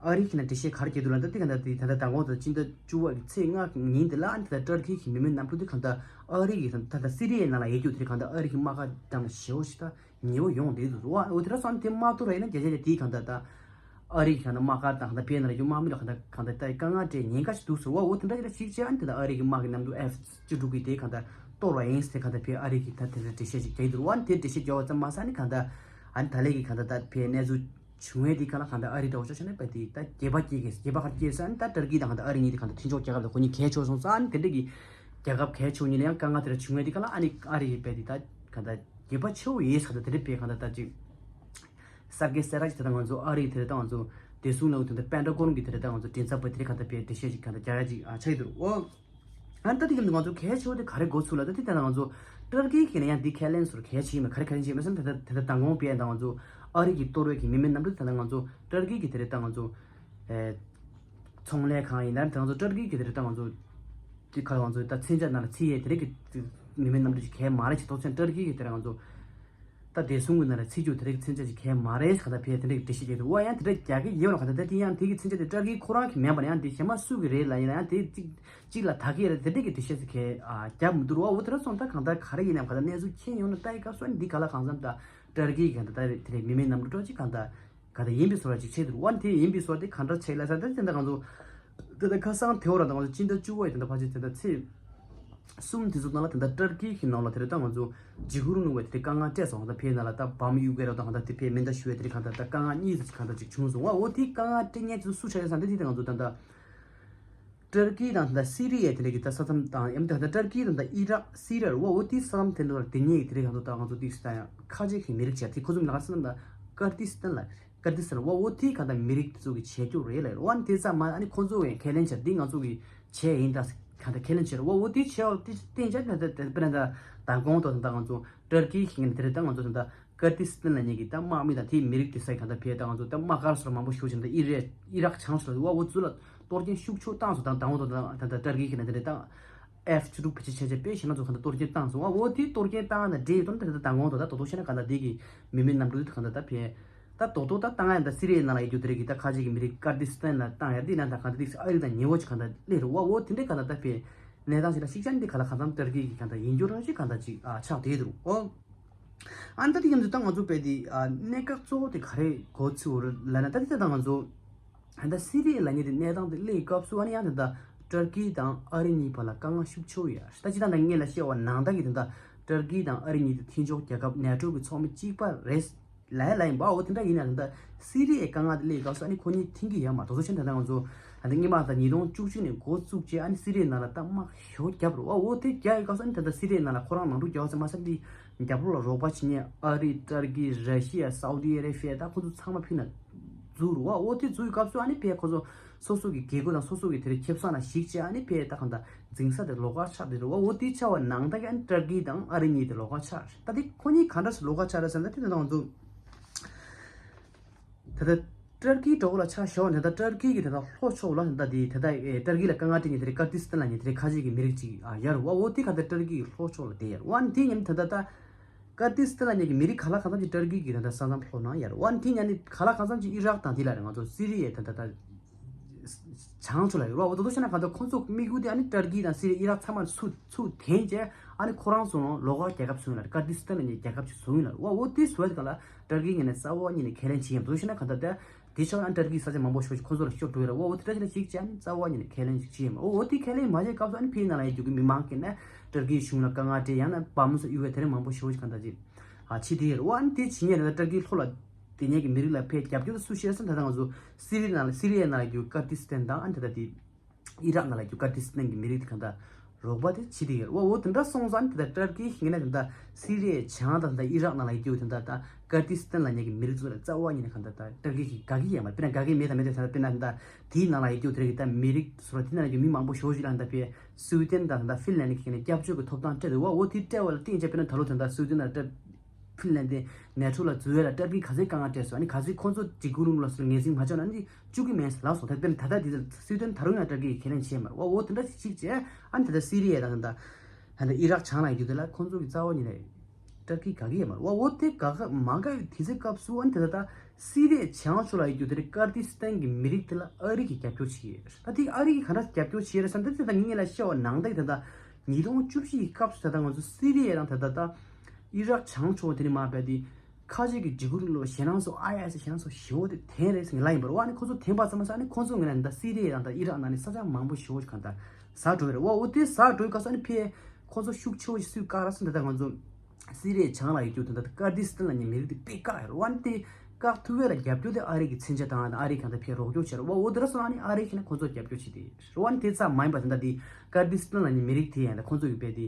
ཨ་རི་གི་ན་འགྲེལ་བཤད་ག་རེ་བརྒྱབ་འདུག་ལ་ད་དེ་གང་ལྟར་དེ་ད་ལྟ་མདང་དགོང་དང་སྤྱི་ཟླ་བཅུ་པ་གི་ཚེས་ལྔ་གི་ཉིན་དེ་ལ་ཨ་ནི་ད་ལྟ་ཏར་ཀི་གི་མི་མེད་གནམ་གྲུ་དེ་གང་ལྟར་ཨ་རི་གི་ད་ལྟ་སི་རི་ཡའི་ནང་ལ་ཡོད་རྒྱུ་དེ་གང་ལྟར་ཨ་རི་གི་དམག་སྒར་འགྲམ་ལ་ཞེ་བོ་ཞིག་ད། ཉེ་བོ་ཡོང་བསྡད་འདུག་རོ་བ། འོ་དེ་འདྲ་སོང་དེ་མ་གཏོགས་ར་ཡིན་ན་རྒྱ་ཆེ་ཆེ་དེའི་གང་ལྟར་ད་ཨ་རི་གི་གང་ལྟར་དམག་སྒར་དང་གང་ལྟར་ཕེབས་ན་ར་ཡོད་དམག་མི་ལ་གང་ལྟར་གང་ལྟར་ད་དཀའ་ངལ་སྤྲད་ཉེན་ཁ་ཞིག་འདུག་ཟེར་བ། འོ་དེ་འདྲ་ཡིན་ན་ཞིག་བྱས་ཨ་ནི་དེ་ལ་ཨ་རི་གི་དམག་གི་གནམ་གྲུ་ཨེཕ་བཅུ་དྲུག་གི་དེ་གང་ལྟར་གཏོར་བ་ཡིན་ཟེར་གང་ལྟར་ཕེབས་ཨ་རི་གི་ད་དེ་འདྲ་འགྲེལ་བཤད་ཅིག་རྒྱག་གི་འདུག་རོ་བ། དེ་འགྲེལ་བཤད་རྒྱག་པ་ཙམ་མ་ཟད་ནི་གང་ལྟར་ཨ་ནི་ད་ལས་གི་གང་ལྟར་ད་ཕེབས་གནས་ཚུལ་བྱུང་བའི་དེ་གང་ལ་གང་ལྟར་ཨ་རི་འདྲ་བོ་ཆ་བཞག་ན་བས་དེ་ད་རྒྱལ་བ་སྐྱེས་གི་རྒྱལ་བ་ག་རེ་སྐྱེས་ཟེར་ཨ་ནི་ད་ཏར་ཀི་དང་གང་ལྟར་ཨ་རི་གཉིས་དེ་གང་ལྟར་མཐུན་ཕྱོགས་རྒྱལ་ཁབ་ལ་ཁོ་གཉིས་གལ་ཆེ་བ་སོང་ཙང་ཨ་ནི་དེ་འདྲ་གི་རྒྱལ་ཁབ་གལ་ཆེ་བ་གཉིས་ལ་ཡང་དཀའ་ངལ་དེ་འདྲ་བྱུང་བའི་དེ་གང་ལ་ཨ་ནི་ཨ་རི་གི་བས་དེ་ད་གང་ལྟར། རྒྱས་པ་ཆེ་བོ་ཡིན་ཟེར་ད་དེ་འདྲ་བས་གང་ལྟར་ད་ཅིག་གསར་བརྗེ་གསལ་ར་ཅིག་དེ་ད་ང་ཚོ་ཨ་རི་དེ་རེད་ད་ང་ཚོ་བདེ་སྲུང་ལ་དེ་འདྲ་པེན་ཊ་གོན་གི་དེ་རེད་ད་ང་ཚོ་མགྲིན་ཚབ་པ་དེ་རེད་གང་ལྟར་བས་འགྲེལ་བཤད་ཅིག་གང་ལྟར་རྒྱག་ཡ་ཅིག་ཨ་ཆགས་ཀྱི་འདུག་ཨོ། ཨ་ནི་ད་དེ་གི་ང་ཚོ་གལ་ཆེ་བོ་དེ་ག་རེ་གོ་ཚུལ་ལ་ད་དེ་ད་ང་ཚོ་ཏུར་ཀི་གི་ནས་ཡང་འདི་ཁས་ལེན་སོར་གལ་ཆེ་ཡིན་མ་ག་རེ་ག་རེ་ཡིན་མ་སེམས་ད་ད་ད་མདང་དགོང་པས་ད་ང་ཚོ་ཨ་རི་གི་གཏོར་བའི་གི་མི་མེད་གནམ་གྲུ་ད་ད་ང་ཚོ་ཏུར་ཀི་གི་དེ་རེད་ད་ང་ཚོ་ཨེ། ཚོང་ལས་ཁང་ཡིན་ན་ད་ང་ཚོ་ཏུར་ཀི་གི་དེ་རེད་ད་ང་ཚོ་དེ་ག་ང་ཚོ་ད་མཚོན་ཆ་ནང་ལ་ཚིག་ཡས་དེ་རེད་གི་མི་མེད་གནམ་གྲུ་ཅིག་གས་མ་རེད་ཅིག་ཐོག་ཚན་ཏུར་ཀི་གི་དེ་རེད་ང་ཚོ། ད་བདེ་སྲུང་གི་ནང་ལ་ཚིག་བརྗོད་དེ་རིགས་མཚོན་ཆ་ཅིག་གལ་མ་རེད་གང་ལྟར་ཕེ་དེ་འདྲའི་འགྲེལ་བཤད་བརྒྱབ་འདུག་བ། ཡང་དེ་འདྲ་རྒྱག་གི་ཡོད་ལ་གང་ལྟར་ད་དེ་ཡང་དེ་གི་མཚོན་ཆ་དེ་ཏར་ཀིའི་ཁོ་རང་གི་མིན་པ་ན་ཡང་དེ་གཞན་པ་སུ་གི་རེད་ལ་ཡིན་ན་ཡང་དེ་གཅིག་གཅིག་ལ་ད་གི་རེད། དེ་འདྲ་གི་འགྲེལ་བཤད་ཅིག་གལ་ཨ་རྒྱབ་མི་འདུག་བ། འོ་དེ་འདྲ་སོང་ད་གང་ལྟར་ག་རེ་ཡིན་ནའང་གང་ལྟར་གནས་ཚུལ་མཁྱེན་ཡོང་ན་ལྟ་ཡི་སྐབས་སུ་ཨ་ནི་འདི་ག་ལ་གང་འཚམ་ད་ཏར་ཀིའི་གང་ལྟར་ད་རེད་དེ་རེད་མི་མེད་གནམ་གྲུ་འདྲ་ཅིག་གང་ལྟར་གང་ལྟར་ཡིན་པའི་བཟོ་འདྲ་ཅིག་ཆགས་འདུག་བ། ཨ་ནི་དེ་ཡིན་པའི་བཟོ་འདྲ་དེ་གང་འདྲ་ཆགས་ལ་ས་ད་དེ་འདྲ་གང་ཚོ་དེ་ལྟར་ཁ་སང་དེ་འོ་ར་དང་ང་ཚོ་སྤྱི་ཟླ་བཅུ་པ་ཡི་དེ་འདྲ་ཕལ་ཆེར་དེ་འདྲ་ཚེས་གསུམ་དེ་ཚོ་ནང་ལ་དེ་འདྲ་ཏར་ཀི་གི་ནང་ལ་དེ་རེད་ད་ང་ཚོ་འཇིགས་སྐུལ་གནང་བའི་དེ་དཀའ་ངལ་སྤྲད་སོང་། ད་ཕའི་ནང་ལ་ད་བམ་གཡུག་གེ་ར་དང་ད་དེ་ཕའི་མེ་མདའ་གཞུ་བའི་དེ་རེད་གང་ད་ད་དཀའ་ངལ་གཉིས་ཙམ་གང་ད་ཅིག་བྱུང་སོང་བ། འོ་དེ་དཀའ་ངལ་སྤྲད་མཁན་དེ་ཚོ་སུ་ཆགས་ཡོད་ས་འདི་དེ་ད་ང་ཚོ་ད་ད་ཏར་ཀི་དང་ད་སི་རི་ཡའི་དེ་འདྲ་གི་ད་ས་མཚམས་དང་ཡང་ད་ད་ཏར་ཀི་དང་ད་ཨི་རག་སི་རི་ཡ་རེད་བ། འོ་དེ་ས་མཚམས་དེ་འདྲ་ལ་དེ་ཉིད་ཀྱི་དེ་རེད་གང་ད་ད་ང་ཚོ་དེ་ད་ཡང་ཁ་ཆེ་གི་མི་རིགས་བྱས་དེ་ཁོ་ཚོ་མི་ལ་ས་མཚམས་ད་ཀར་ཏི་སི་ཐན་ལ་ཀར་ཏི་སི་ལ་བ། འོ་དེ་གང་ལྟར་མི་རིགས་དེ་ཚོ་གི་བྱེད་རྒྱུ་རེད་ལ་རེད་བ། དེ་ཙམ་མ་ཨ་ནི་ཁོ་ཚོ་གི་ཁས་ལེན་བྱས་འདི་ང་ཚོ་གི་བྱས་ཡིན་ད་གང་ལྟར་ཁས་ལེན་བྱས་རེད་བ། འོ་དེ་བྱས་བ་དེ་བསྟན་བྱས་ད་ད་དཔེར་ན་ད་མདང་དགོང་དང་ད་ང་ཚོ་ཏར་ཀི་ཞིག་ནས་དེ་རེད་ད་ང་ཚོ་ད་ཀར་ཏི་སི་ཐན་ལ་ཉེ་གི་ད་དམག་མི་དང་དེའི་མི་རིགས་དེ་ས་གང་ལྟར་ཕེ་ད་ང་ཚོ་ད་དམག་སྒར་སོགས་མང་པོ་ཞུགས་བྱས་ད་ཨི་རེད་ཨི་རག་བྱང་སོགས་བ། འོ་ཚོ་ལ་གཏོར་སྐྱོན་ཤུགས་ཆེ་བཏང་སོང་། ད་མདང་དགོང་དང་ད་ད་ཏར་ཀི་ཞིག་ནས་དེ་རེད་ད། ཨེཕ་བཅུ་དྲུག་བེད་སྤྱོད་བྱས་བྱས་དཔེ་ཞེ་ན་ཚོ་གང་ལྟར་གཏོར་སྐྱོན་བཏང་སོང་བ། འོ་དེ་གཏོར་སྐྱོན་བཏང་ན་འདྲེ་ཡོད་དོན་དེ་ལྟར་མདང་དགོང་དང་ད་དོ་དོ་ཤེ་ན་གང་ལྟར་དེ་གི་མི་མེད་གནམ་གྲུ་དེ་གང་ལྟར་ད་ཕེ་ད་དོ་དོ་ད་བཏང་ཡང་ད་སི་རི་ཡའི་ནང་ལ་ཡོད་རྒྱུ་དེ་རེད་གི་ད་ཁ་ཅིག་གི་མི་རིགས་ཀར་ཏི་སི་ཐན་ལ་བཏང་ཡང་དེ་ན་ད་གང་ལྟར་དེ་ཨ་རི་དང་ཉེ་བོ་ཅིག་གང་ལྟར་སླེབས་རེད་བ། འོ་དེ་འདྲའི་གང་ལྟར་ད་ཕེ་གནས་སྟངས་ཤིག་ལ་ཤིག་ཅན་དེ་ག་ལ་གང་འཚམ་ཏར་ཀི་གི་གང་ལྟར་ཡིན་རྒྱུ་རང་ཞིག་གང་ལྟར་ཅིག་ཨ་ཆགས་བསྡད་འདུག་ཨོ། ཨ་ནི་ད་དེ་ཡིན་དུས་ད་ང་ཚོ་བས་དེ་ཨ་གནད་འགག་གཙོ་བོ་དེ་ག་རེ་གོ་ཚུལ་བོ་རེད་ལབ་ན་ད་དེ་ད་ང་ཚོ་ད་སི་རི་ཡ་ལབ་མཁན་དེ་གནས་སྟངས་དེ་སླེབས་སྐབས་སུ་ཨ་ནི་ཡང་དེ་ད་ཏར་ཀི་དང་ཨ་རི་གཉིས་བར་ལ་དཀའ་ངལ་ཤུགས་ཆེ་བོ་ཡོད་རེད། ད་སྤྱིར་བཏང་ད་ངས་ལ་བཤད་པ་ནང་ལྟར་གི་དེ་ད་ཏར་ཀི་དང་ཨ་རི་གཉིས་དེ་མཐུན་ཕྱོགས་རྒྱལ་ཁབ་ནེ་ཊོ་གི་ཚོགས་མི་གཅིག་པ་རེད་ལབ་ཡ་ལ་ཡིན་པ། འོ་དེ་འདྲ་ཡིན་ན་དེ་ད་སི་རི་ཡའི་དཀའ་ངལ་དེ་སླེབས་སྐབས་སུ་ཨ་ནི་ཁོ་གཉིས་མཐུན་གི་ཡོད་མ་རེད། དེ་ཚོ་ཕྱིན་ད་ད་ང་ཚོ་ད་ད་སྔོན་མ་ད་ཉིས་སྟོང་བཅུ་གཅིག་ནས་འགོ་བཙུགས་རྗེས་ཨ་ནི་སི་རི་ཡའི་ནང་ལ་ད་དམག་ཞེ་པོ་བརྒྱབ་རེད་བ། འོ་དེ་རྒྱག་ཡོད་སྐབས་སུ་ཨ་ནི་ད་ད་སི་རི་ཡའི་ནང་ལ་ཁོ་རང་ནང་འཁྲུག་རྒྱག་ཟེར་མ་ཟད་དེ་རྒྱབ་ལོགས་ལ་རོགས་པ་བྱེད་མཁན་ཨ་རི་ཏར་ཀི་ར་ཤི་ཡ་སའུ་ཏི་ཨ་རེ་བྷི་ཡ་ད་ཁོ་ཚོ་ཚང་མ་ཕྱི་ནས་འཛུལ་རེད་བ། འོ་དེ་འཛུལ་བའི་སྐབས་སུ་ཨ་ནི་ཕར་ཁོ་ཚོ་སོ་སོ་གི་རྒྱལ་སྒོ་དང་སོ་སོ་གི་དེ་རིང་ཁེ་བཟང་ལ་གཞིགས་བྱས་ཨ་ནི་ཕར་ད་གང་ལྟར་འཛིང་ས་དེ་ལོགས་ཀ་ཆགས་བསྡད་རེད་བ། འོ་དེ་ཆགས་པ་ནང་ལྟར་གྱི་ཨ་ནི་ཏར་ཀི་དང་ཨ་རི་གཉིས་དེ་ལོགས་ཀ་ཆགས་རེད། ད་དེ་ཁོ་གཉིས་ག་འདྲ་སེ་ལོགས་ཀ་ཆགས་རེད་ཟེར་ན་དེ་ད་ང་ཚོ་ད་ལྟ་ཏར་ཀིའི་གྲོགས་ལ་ཆ་བཞག་ན་ད་ལྟ་ཏར་ཀི་གི་ད་ལྟ་ལྷོ་ཕྱོགས་ལ་ད་ལྟ་དེ་ད་ལྟ་ཨེ་ཏར་ཀི་ལ་དཀའ་ངལ་སྤྲད་མཁན་དེ་རེད་ཀར་ཏི་སི་ཐན་ལབ་མཁན་དེ་རེད་ཁ་ཆེ་གི་མི་རིགས་ཅིག་ཨ་ཡོད་རེད་བ། འོ་དེ་ག་ད་ཏར་ཀི་གི་ལྷོ་ཕྱོགས་ལ་བསྡད་ཡོད་རེད་བ། དེ་མཉམ་ད་ལྟ་ད་ཀར་ཏི་སི་ཐན་ལབ་མཁན་གི་མི་རིགས་ག་ལ་གང་འཚམ་ཅིག་ཏར་ཀི་གི་ད་ལྟ་ས་མཚམས་ལྷོ་ན་ཡོད་རེད་བ། དེ་མཉམ་ནི་ག་ལ་གང་འཚམ་ཅིག་ཨི་རག་དང་དེ་ལ་རེད་ང་ཚོ་སི་རི་ཡའི་ད་ལྟ་ད་བྱང་ཕྱོགས་ལ་ཡོད་རེད་བ། འོ་ད་དུང་བཤད་ན་གང་ལྟར་ཁོང་ཚོ་དམིགས་ཡུལ་དེ་ཨ་ནི་ཏར་ཀི་དང་སི་རི་ཡ་ཨི་རག་ཚང་མ་ཚུར་ཚུར་འཐེན་བྱས་ཨ་ནི་ཁོ་རང་ཚོ་ལོགས་ཀ་རྒྱལ་ཁབ་བཟོ་ཡིན་ལ་ཀར་ཏི་སི་ཐན་ལབ་མཁན་རྒྱལ་ཁབ་ཅིག་བཟོ་ཡིན་ལ་རེད་བ། འོ་དེ་བཟོ་ཡ་དེ་ག་ལ་ཏར་ཀི་ངོས་ནས་རྩ་བ་ཉིད་ནས་ཁས་ལེན་བྱེད་ཡ་མི་འདུག་བཤད་ན་གང་ལྟར་ད། དེ་ཆགས་ན་ཏར་ཀིའི་ས་ཆ་མང་པོ་ཞེ་པོ་ཅིག་ཁོ་ཚོ་ལ་ཤོར་འགྲོ་ཡོད་རེད། འོ་འོ་དེ་འདྲ་ཞིག་ལ་ཞིག་བྱས་ནས་རྩ་བ་ཉིད་ནས་ཁས་ལེན་ཞིག་བྱས་མ་འོ་འོ་དེ་ཁས་ལེན་མ་བྱས་སྐབས་སུ་ཨ་ནི་ཕྱིའི་ནང་ལ་ཡོད་རྒྱུ་གི་མི་མང་གིས་ནས་ཏར་ཀིའི་གཞུང་ལ་དཀའ་ངལ་སྤྲད་ཡང་ན་བམ་སོགས་གཡུག་པའི་དེ་རིང་མང་པོ་ཞེ་པོ་ཅིག་གང་ལྟར་ཅིག་ཨ་བྱེད་དེ་ཡོད་རེད། འོ་ཨ་ནི་དེ་བྱེད་མཁན་རེད། ད་ཏར་ཀིའི་ལྷོ་ལ་དེ་ཉིད་ཀྱི་མི་རིགས་ལ་ཕར་རྒྱབ་སྐྱོར་དེ་སུ་བྱས་སོང་། ད་ལྟ་ང་ཚོ་སི་རི་ནང་ལ་སི་རི་ཡའི་ནང་ལ་ཡོད་ཀར་ཏི་སི་ཐན་དང་ཨ་ནི་ད་ལྟ་དེ། ཨི་རག་ནང་ལ་རྒྱུ་ཀར་ཏི་སི་ཐན་གྱི་མི་རིགས་དེ་གང་ལྟར་རོགས་པ་དེ་བྱེད་དེ་ཡོད། འོ་འོ་དེ་འདྲ་སོང་ཙང་དེ་ལྟར་ཏར་ཀི་ཞིག་ཡིན་ན་དེ་འདྲ་སི་རི་ཡའི་བྱང་དང་དེ་འདྲ་ཨི་རག་ནང་ལ་རྒྱུ་དེ་འདྲ་དང་ཀར་ཏི་སི་ཐན་ལབ་མཁན་གྱི་མི་རིགས་ཚོ་ལ་རྩ་བ་ཉིད་ནས་གང་ལྟར་ད་ཏར་ཀི་ཞིག་དགའ་གི་ཡོད་མ་རེད། དཔེར་ན་དགའ་གི་མེད་དང་མེད་དེ་ད་དཔེར་ན་དེ་ནང་ལ་རྒྱུ་དེ་རིགས་ཀྱི་ད་མི་རིགས་ཚོ་ལ་དེ་ནང་ལ་རྒྱུ་མི་མང་པོ་ཞེ་པོ་ཞིག་ལ་ད་དཔེ་སུའི་ཏན་དང་ད་ཧྥིན་ལན་གྱི་ནས་སྐྱབས་བཅོལ་གྱི་ཐོབ་ཐང་སྤྲད་འདུག་བ། འོ་དེ་སྤྲད་པ་ལ་བརྟེན་བྱས་དཔེར་ན་ད་ལོ་དེ་འདྲ་སུའི་ཏན་ལ་སྤྲད། ཧྥིན་ལན་དེ་ནེ་ཊོ་ལ་འཛུལ་ཡས་ལ་ཏར་ཀིས་ག་ཚད་དཀའ་ངལ་སྤྲད་སོང་། ཨ་ནི་ག་ཚད་ཁོང་ཚོ་འཇིགས་སྐུལ་རིང་ལུགས་ལ་སོགས་ངོས་འཛིན་མ་བྱས་ན་ཨ་ནི་བཅུག་གི་མེད་ལབ་སོང་། ད་དཔེར་ན་ད་ལྟ་དེ་ཚོ་སུའི་ཏན་ད་རུང་ཡང་ཏར་ཀིས་ཁས་ལེན་བྱས་མ་རེད་བ། འོ་དེ་འདྲ་ཞིག་བྱས་ཨ་ནི་ད་ལྟ་སི་རི་ཡ་དང་ད་ད་ལྟ་ཨི་རག་བྱང་ལ་ཡོད་དུས་དེ་ལ་ཁོང་ཚོ་གི་རྩ་བ་ཉིད་ནས་ཏར་ཀིས་དགའ་གི་ཡོད་མ་རེད་བ། འོ་དེ་དགའ་ག་མ་དགའ་བའི་དུས་ཚོད་སྐབས་སུ་ཨ་ནི་ད་ལྟ་ད་སི་རི་ཡའི་བྱང་ཕྱོགས་ལ་ཡོད་དུས་དེ་ཀར་ཏི་སི་ཐན་གྱི་མི་རིགས་དེ་ལ་ཨ་རི་གིས་རྒྱབ་སྐྱོར་བྱེད་ཀྱི་ཡོད་རེད། ད་དེ་ཨ་རི་གིས་ག་འདྲ་རྒྱབ་སྐྱོར་བྱེད་ཀྱི་ཡོད་རེད་ཟེར་ན་ད་དེ་ད་ངས་ལ་བཤད་པ་ནང་ལྟར་ད་ལྟ་ཉིས་སྟོང་བཅུ་བཞི་ཡི་སྐབས་སུ་ད་ལྟ་ང་ཚོ་སི་རི་ཡ་དང་ད་ལྟ་ད་ཨི་རག་བྱང་ཕྱོགས་དེ་ནས་མར་བལྟས་ཏེ་ཁ་ཆེ་གི་འཇིགས་སྐུལ་རིང་ལུགས་ཞེད་སྣང་སོགས་ཨ་ཡ་ཟེར་ཞེད་སྣང་སོགས་ཞེ་པོ་དེ་འཐེན་རེད་ཟེར་ངས་ལབ་ཡིན་པ་རེད་བ། ཨ་ནི་ཁོ་ཚོ་འཐེན་པ་ཙམ་མ་ཟད་ཨ་ནི་ཁོ་ཚོ་ངོས་ནས་ད་སི་རི་ཡ་དང་ད་ཨི་རག་ནང་ནས་ས་ཆ་མང་པོ་ཞེ་པོ་ཞིག་གང་ལྟར་ཟ་འགྲོ་ཡི་རེད་བ། འོ་དེ་ཟ་འགྲོ་ཡི་སྐབས་སུ་ཨ་ནི་ཕར་ཁོ་ཚོ་ཤུགས་ཆེ་བོ་ཞིག་སུས་བཀག་ར་ཟེར་ན་ད་ལྟ་ང་ཚོ་སི་རི་ཡའི་བྱང་ལ་ཡོད་རྒྱུ་དེ་འདྲ་ཀར་ཏི་སི་ཐན་ལབ་མཁན་མི་རིགས་དེ་དཔེ་བཀག་ཡོད་རེད་བ། ཨ་ནི་དེ་བཀག་ཐུབ་ཡས་ལ་རྒྱབ་སྐྱོར་དེ་ཨ་རི་གི་མཚོན་ཆ་བཏང་ཡ་དང་ཨ་རི་གང་ལྟར་ཕར་རོགས་སྐྱོར་བྱས་རེད་བ། འོ་དེ་འདྲ་སོང་ཨ་ནི་ཨ་རི་གིས་ནི་ཁོ་ཚོར་རྒྱབ་སྐྱོར་བྱེད་དེ་རེད་བ། ཨ་ནི་དེ་ཙམ་མ་ཡིན་པ་དེ་འདྲ་དེ་ཀར་ཏི་སི་ཐན་ལབ་མཁན་མི་རིགས་དེ་ཡང་ད་ཁོ་ཚོ་གི་དཔེ་དེ་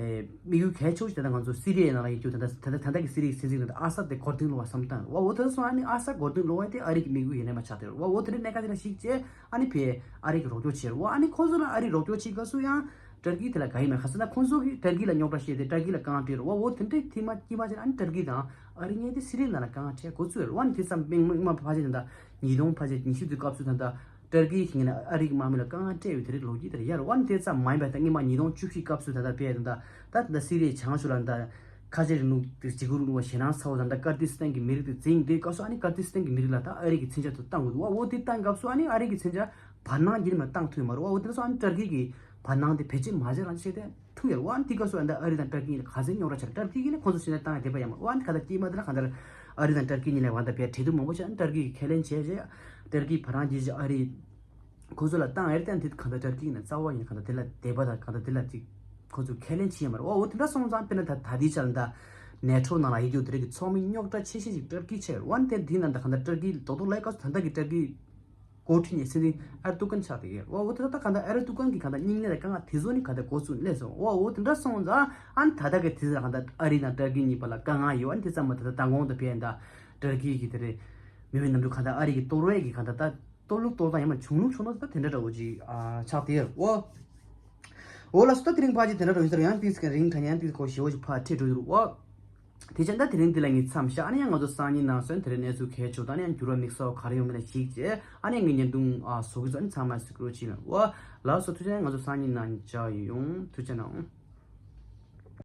ཨེ་དམིགས་ཡུལ་གལ་ཆེ་བོ་ཞིག་དེ་ད་ང་ཚོ་སི་རི་ཡའི་ནང་ལ་ཡོད་རྒྱུ་དེ་འདྲ་ད་ལྟ་ད་ལྟ་གི་སི་རི་ཡའི་སྲིད་འཛིན་དེ་ཨ་སད་དེ་མགོ་རྟིང་སློག་པ་བསམ་བཏང་རེད་བ། འོ་དེ་འདྲ་སོང་ཨ་ནི་ཨ་སད་མགོ་རྟིང་སློག་པ་དེ་ཨ་རི་གི་དམིགས་ཡུལ་ཡིན་ནའི་མ་ཆགས་དེ་རེད་བ། འོ་དེ་འདྲ་གནད་འགག་དེ་འདྲ་ཞིག་བྱས་ཨ་ནི་ཕར་ཨ་རི་གིས་རོགས་སྐྱོར་བྱས་རེད་བ། ཨ་ནི་ཁོ་ཚོ་ལ་ཨ་རི་རོགས་སྐྱོར་བྱེད་སྐབས་སུ་ཡང་ཏར་ཀི་དེ་ལ་དགའ་ཡི་མེད། ག་ཟེར་ན་ཁོང་ཚོ་གིས་ཏར་ཀི་ལ་རྙོག་དྲ་བཤད་དེ་ཏར་ཀི་ལ་དཀའ་ངལ་སྤྲད་རེད་བ། འོ་དེ་འདྲའི་ཐེངས་མ་དཀྱིལ་མ་བྱས་ན་ཨ་ནི་ཏར་ཀི་དང་ཨ་རི་གཉིས་དེ་སི་རི་ཡའི་ནང་ལ་དཀའ་ངལ་འཕྲད་འགོ་ཚུགས་རེད་བ། ཨ་ནི་དེ་ཙམ་སྔོན་མ་ཕལ་ཆེར་ད་ཉིས་སྟོང་ཕལ་ཆེར་ཉི་ཤུ་དེ་སྐབས་སུ་ད་ལྟ་ཏར་ཀི་ཞིག་ཡིན་ན་ཨ་རི་གི་དམག་མི་ལ་དཀའ་ངལ་སྤྲད་ཡོད་དེ་རིགས་ལོ་རྒྱུས་དེར་ཡོད་རེད་བ། ཨ་ནི་དེ་ཙམ་མ་ཡིན་པ་ད་སྔོན་མ་ཉིས་སྟོང་བཅུ་བཞི་སྐབས་སུ་ད་ལྟ་ཕེ་ད་ད་ད་སི་རི་ཡའི་བྱང་ཕྱོགས་ལ་ད་ ཁ་ཆེ་རིང་ལུགས་དེ་བྱེད་སྒོ་རིང་ལུགས་པ་ཞེད་སྣང་ཚ་བོ་དང་ད་ཀར་ཏི་སི་ཐན་གྱི་མི་རིགས་དེ་འཛིང་དེ་སྐབས་སུ་ཨ་ནི་ཀར་ཏི་སི་ཐན་གྱི་མི་རིགས་ལ་ད་ཨ་རི་གི་མཚོན་ཆ་དེ་བཏང་དགོས་འདུག་བ། འོ་དེ་བཏང་སྐབས་སུ་ཨ་ནི་ཨ་རི་གི་མཚོན་ཆ་བར་སྣང་བརྒྱུད་ནས་མར་བཏང་ཐུབ་ཡོད་མ་རེད་བ། འོ་དེ་སོ་ཨ་ནི་ཏར་ཀི་གི་བར་སྣང་དེ་བེད་སྤྱོད་མ་བྱས་རང་བྱས་ཏེ་ཐུབ་ཡོད་རེད་བ། ཨ་ནི་དེ་སྐབས་སུ་ཨ་ནི་ད་ཨ་རི་དང་ཏར་ཀི་གཉིས་ལ་ག་ཚད་རྙོག་དྲ་ཆགས། ཏར་ཀི་གིས་ནི་ཁོང་ཚོ་མཚོན་ཆ་བཏང་ཡ་བསྡད་པ་ཡང་མ་རེད་བ། ཨ་ནི་ག་ད་དཀྱིལ་མ་དེ་ལ་གང་ལྟར་ཨ་རི་དང་ཏར་ཀི་གཉིས་ལ་བར་ད་བས་གྲོས་བསྡུར་མང་པོ་བྱས། ཨ་ནི་ཏར་ཀི་གིས་ཁས་ལེན་བྱས་རྗེས་ཏར་ཀི་བར་སྣང་བརྒྱུད་བྱས་ཨ་རི་ཁོ་ཚོ་ལ་བཏང་ཡ་རེད་དེ། ཨ་ནི་དེ་གང་ལྟར་ཏར་ཀི་ཡིན་ན་རྩ་བ་ཡིན་ན་གང་ལྟར་དེ་ལ་དད་པ་དང་གང་ལྟར་དེ་ལ་ཅིག་ཁོ་ཚོས་ཁས་ལེན་བྱེད་ཡ་མ་རེད་བ། འོ་དེ་འདྲ་སོང་ཙང་དཔེར་ན་ད་ད་ལྟའི་ཆར་ད་ནེ་ཊོ་ནང་ལ་ཡོད་རྒྱུ་དེ་རིགས་ཀྱི་ཚོགས་མི་རྙོག་དྲ་ཆེ་ཤོས་ཅིག་ཏར་ཀི་ཆགས་ཡོད་རེད་བ། ཨ་ནི་དེ་དེ་ནང་ད་གང་ལྟར་ཏར་ཀི་རྡོག་རྡོག་ལ་སྐབས་སུ་ད་ལྟ་གི་ཏར་ཀི་འགོ་ཁྲིད་མཁན་སྲིད་འཛིན་ཨར་ཏུ་ཀན་ཆགས་བསྡད་ཡོད་རེད་བ། འོ་དེ་ད་ད་གང་ལྟར་ཨར་ཏུ་ཀན་གྱི་གང་ལྟར་སྙིང་ནད་དང་དཀའ་ངལ་དེ་ཚོ་ནི་གང་ལྟར་འགོ་བཙུགས་སླེབས་སོང་། འོ་འོ་དེ་འདྲ་སོང་ཙང་ཨ་ནི་ད་ལྟ་གི་དེ་ཚོ་ལ་གང་ལྟར་ཨ་རི་དང་ཏར་ཀི་གཉིས་བར་ལ་དཀའ་ངལ་ཡོད། ཨ་ནི་དེ་ཙམ་མ་ད་ལྟ་མདང་དགོང་དང་བས་ད་ཏར་ཀི་གི་དེ་རེད་མི་མེད་གནམ་གྲུ་གང་ལྟར་ཨ་རི་གི་གཏོར་བའི་གི་གང་ལྟར་ད་གཏོར་བླུག་གཏོར་སྟངས་ཡང་མ་བྱུང་ལུགས་བྱུང་ན་ད་དེ་འདྲ་འདྲ་བོ་ཅིག་ཨ་ཆགས་བསྡད་ཡོད་རེད་བ། འོ་ལགས་སོ། ད་དེ་རིང་ཕལ་ཆེར་དེ་འདྲ་འདྲ་ཡིན་ཟེར། ཡང་ཏིས་ཀྱི་རིང་དྲན་ཡང་ཏིས་ཁོ་ཞེ་བོ་ཞིག་ཕར་ཁྲིད་འགྲོ་རྒྱུ་རེད་བ། དེ་བྱས་ད་དེ་རིང་འདི་ལ་ངས་མཚམས་བཞག་ཨ་ནི་ཡང་ང་ཚོ་སང་ཉིན་ནང་སོན་དེ་རིང་གནས་ཚུལ་གལ་ཆེ་ད་ཨ་ནི་ཡང་འགྱུར་བ་དམིགས་བསལ་ག་རེ་ཡོང་མིན་ལ་གཞིགས་བྱས་ཨ་ནི་ངས་བརྙན་ཐུང་ཨ་བཟོ་གི་ཚོ་ཨ་ནི་ཚང་མ་གཟིགས་རོགས་བྱེད་ལ། འོ་ལགས་སོ། ཐུགས་རྗེ་ཆེ། ང་ཚོ་སང་ཉིན་ནང་མཇལ་ཡོང་། ཐུགས་རྗེ་གནང་།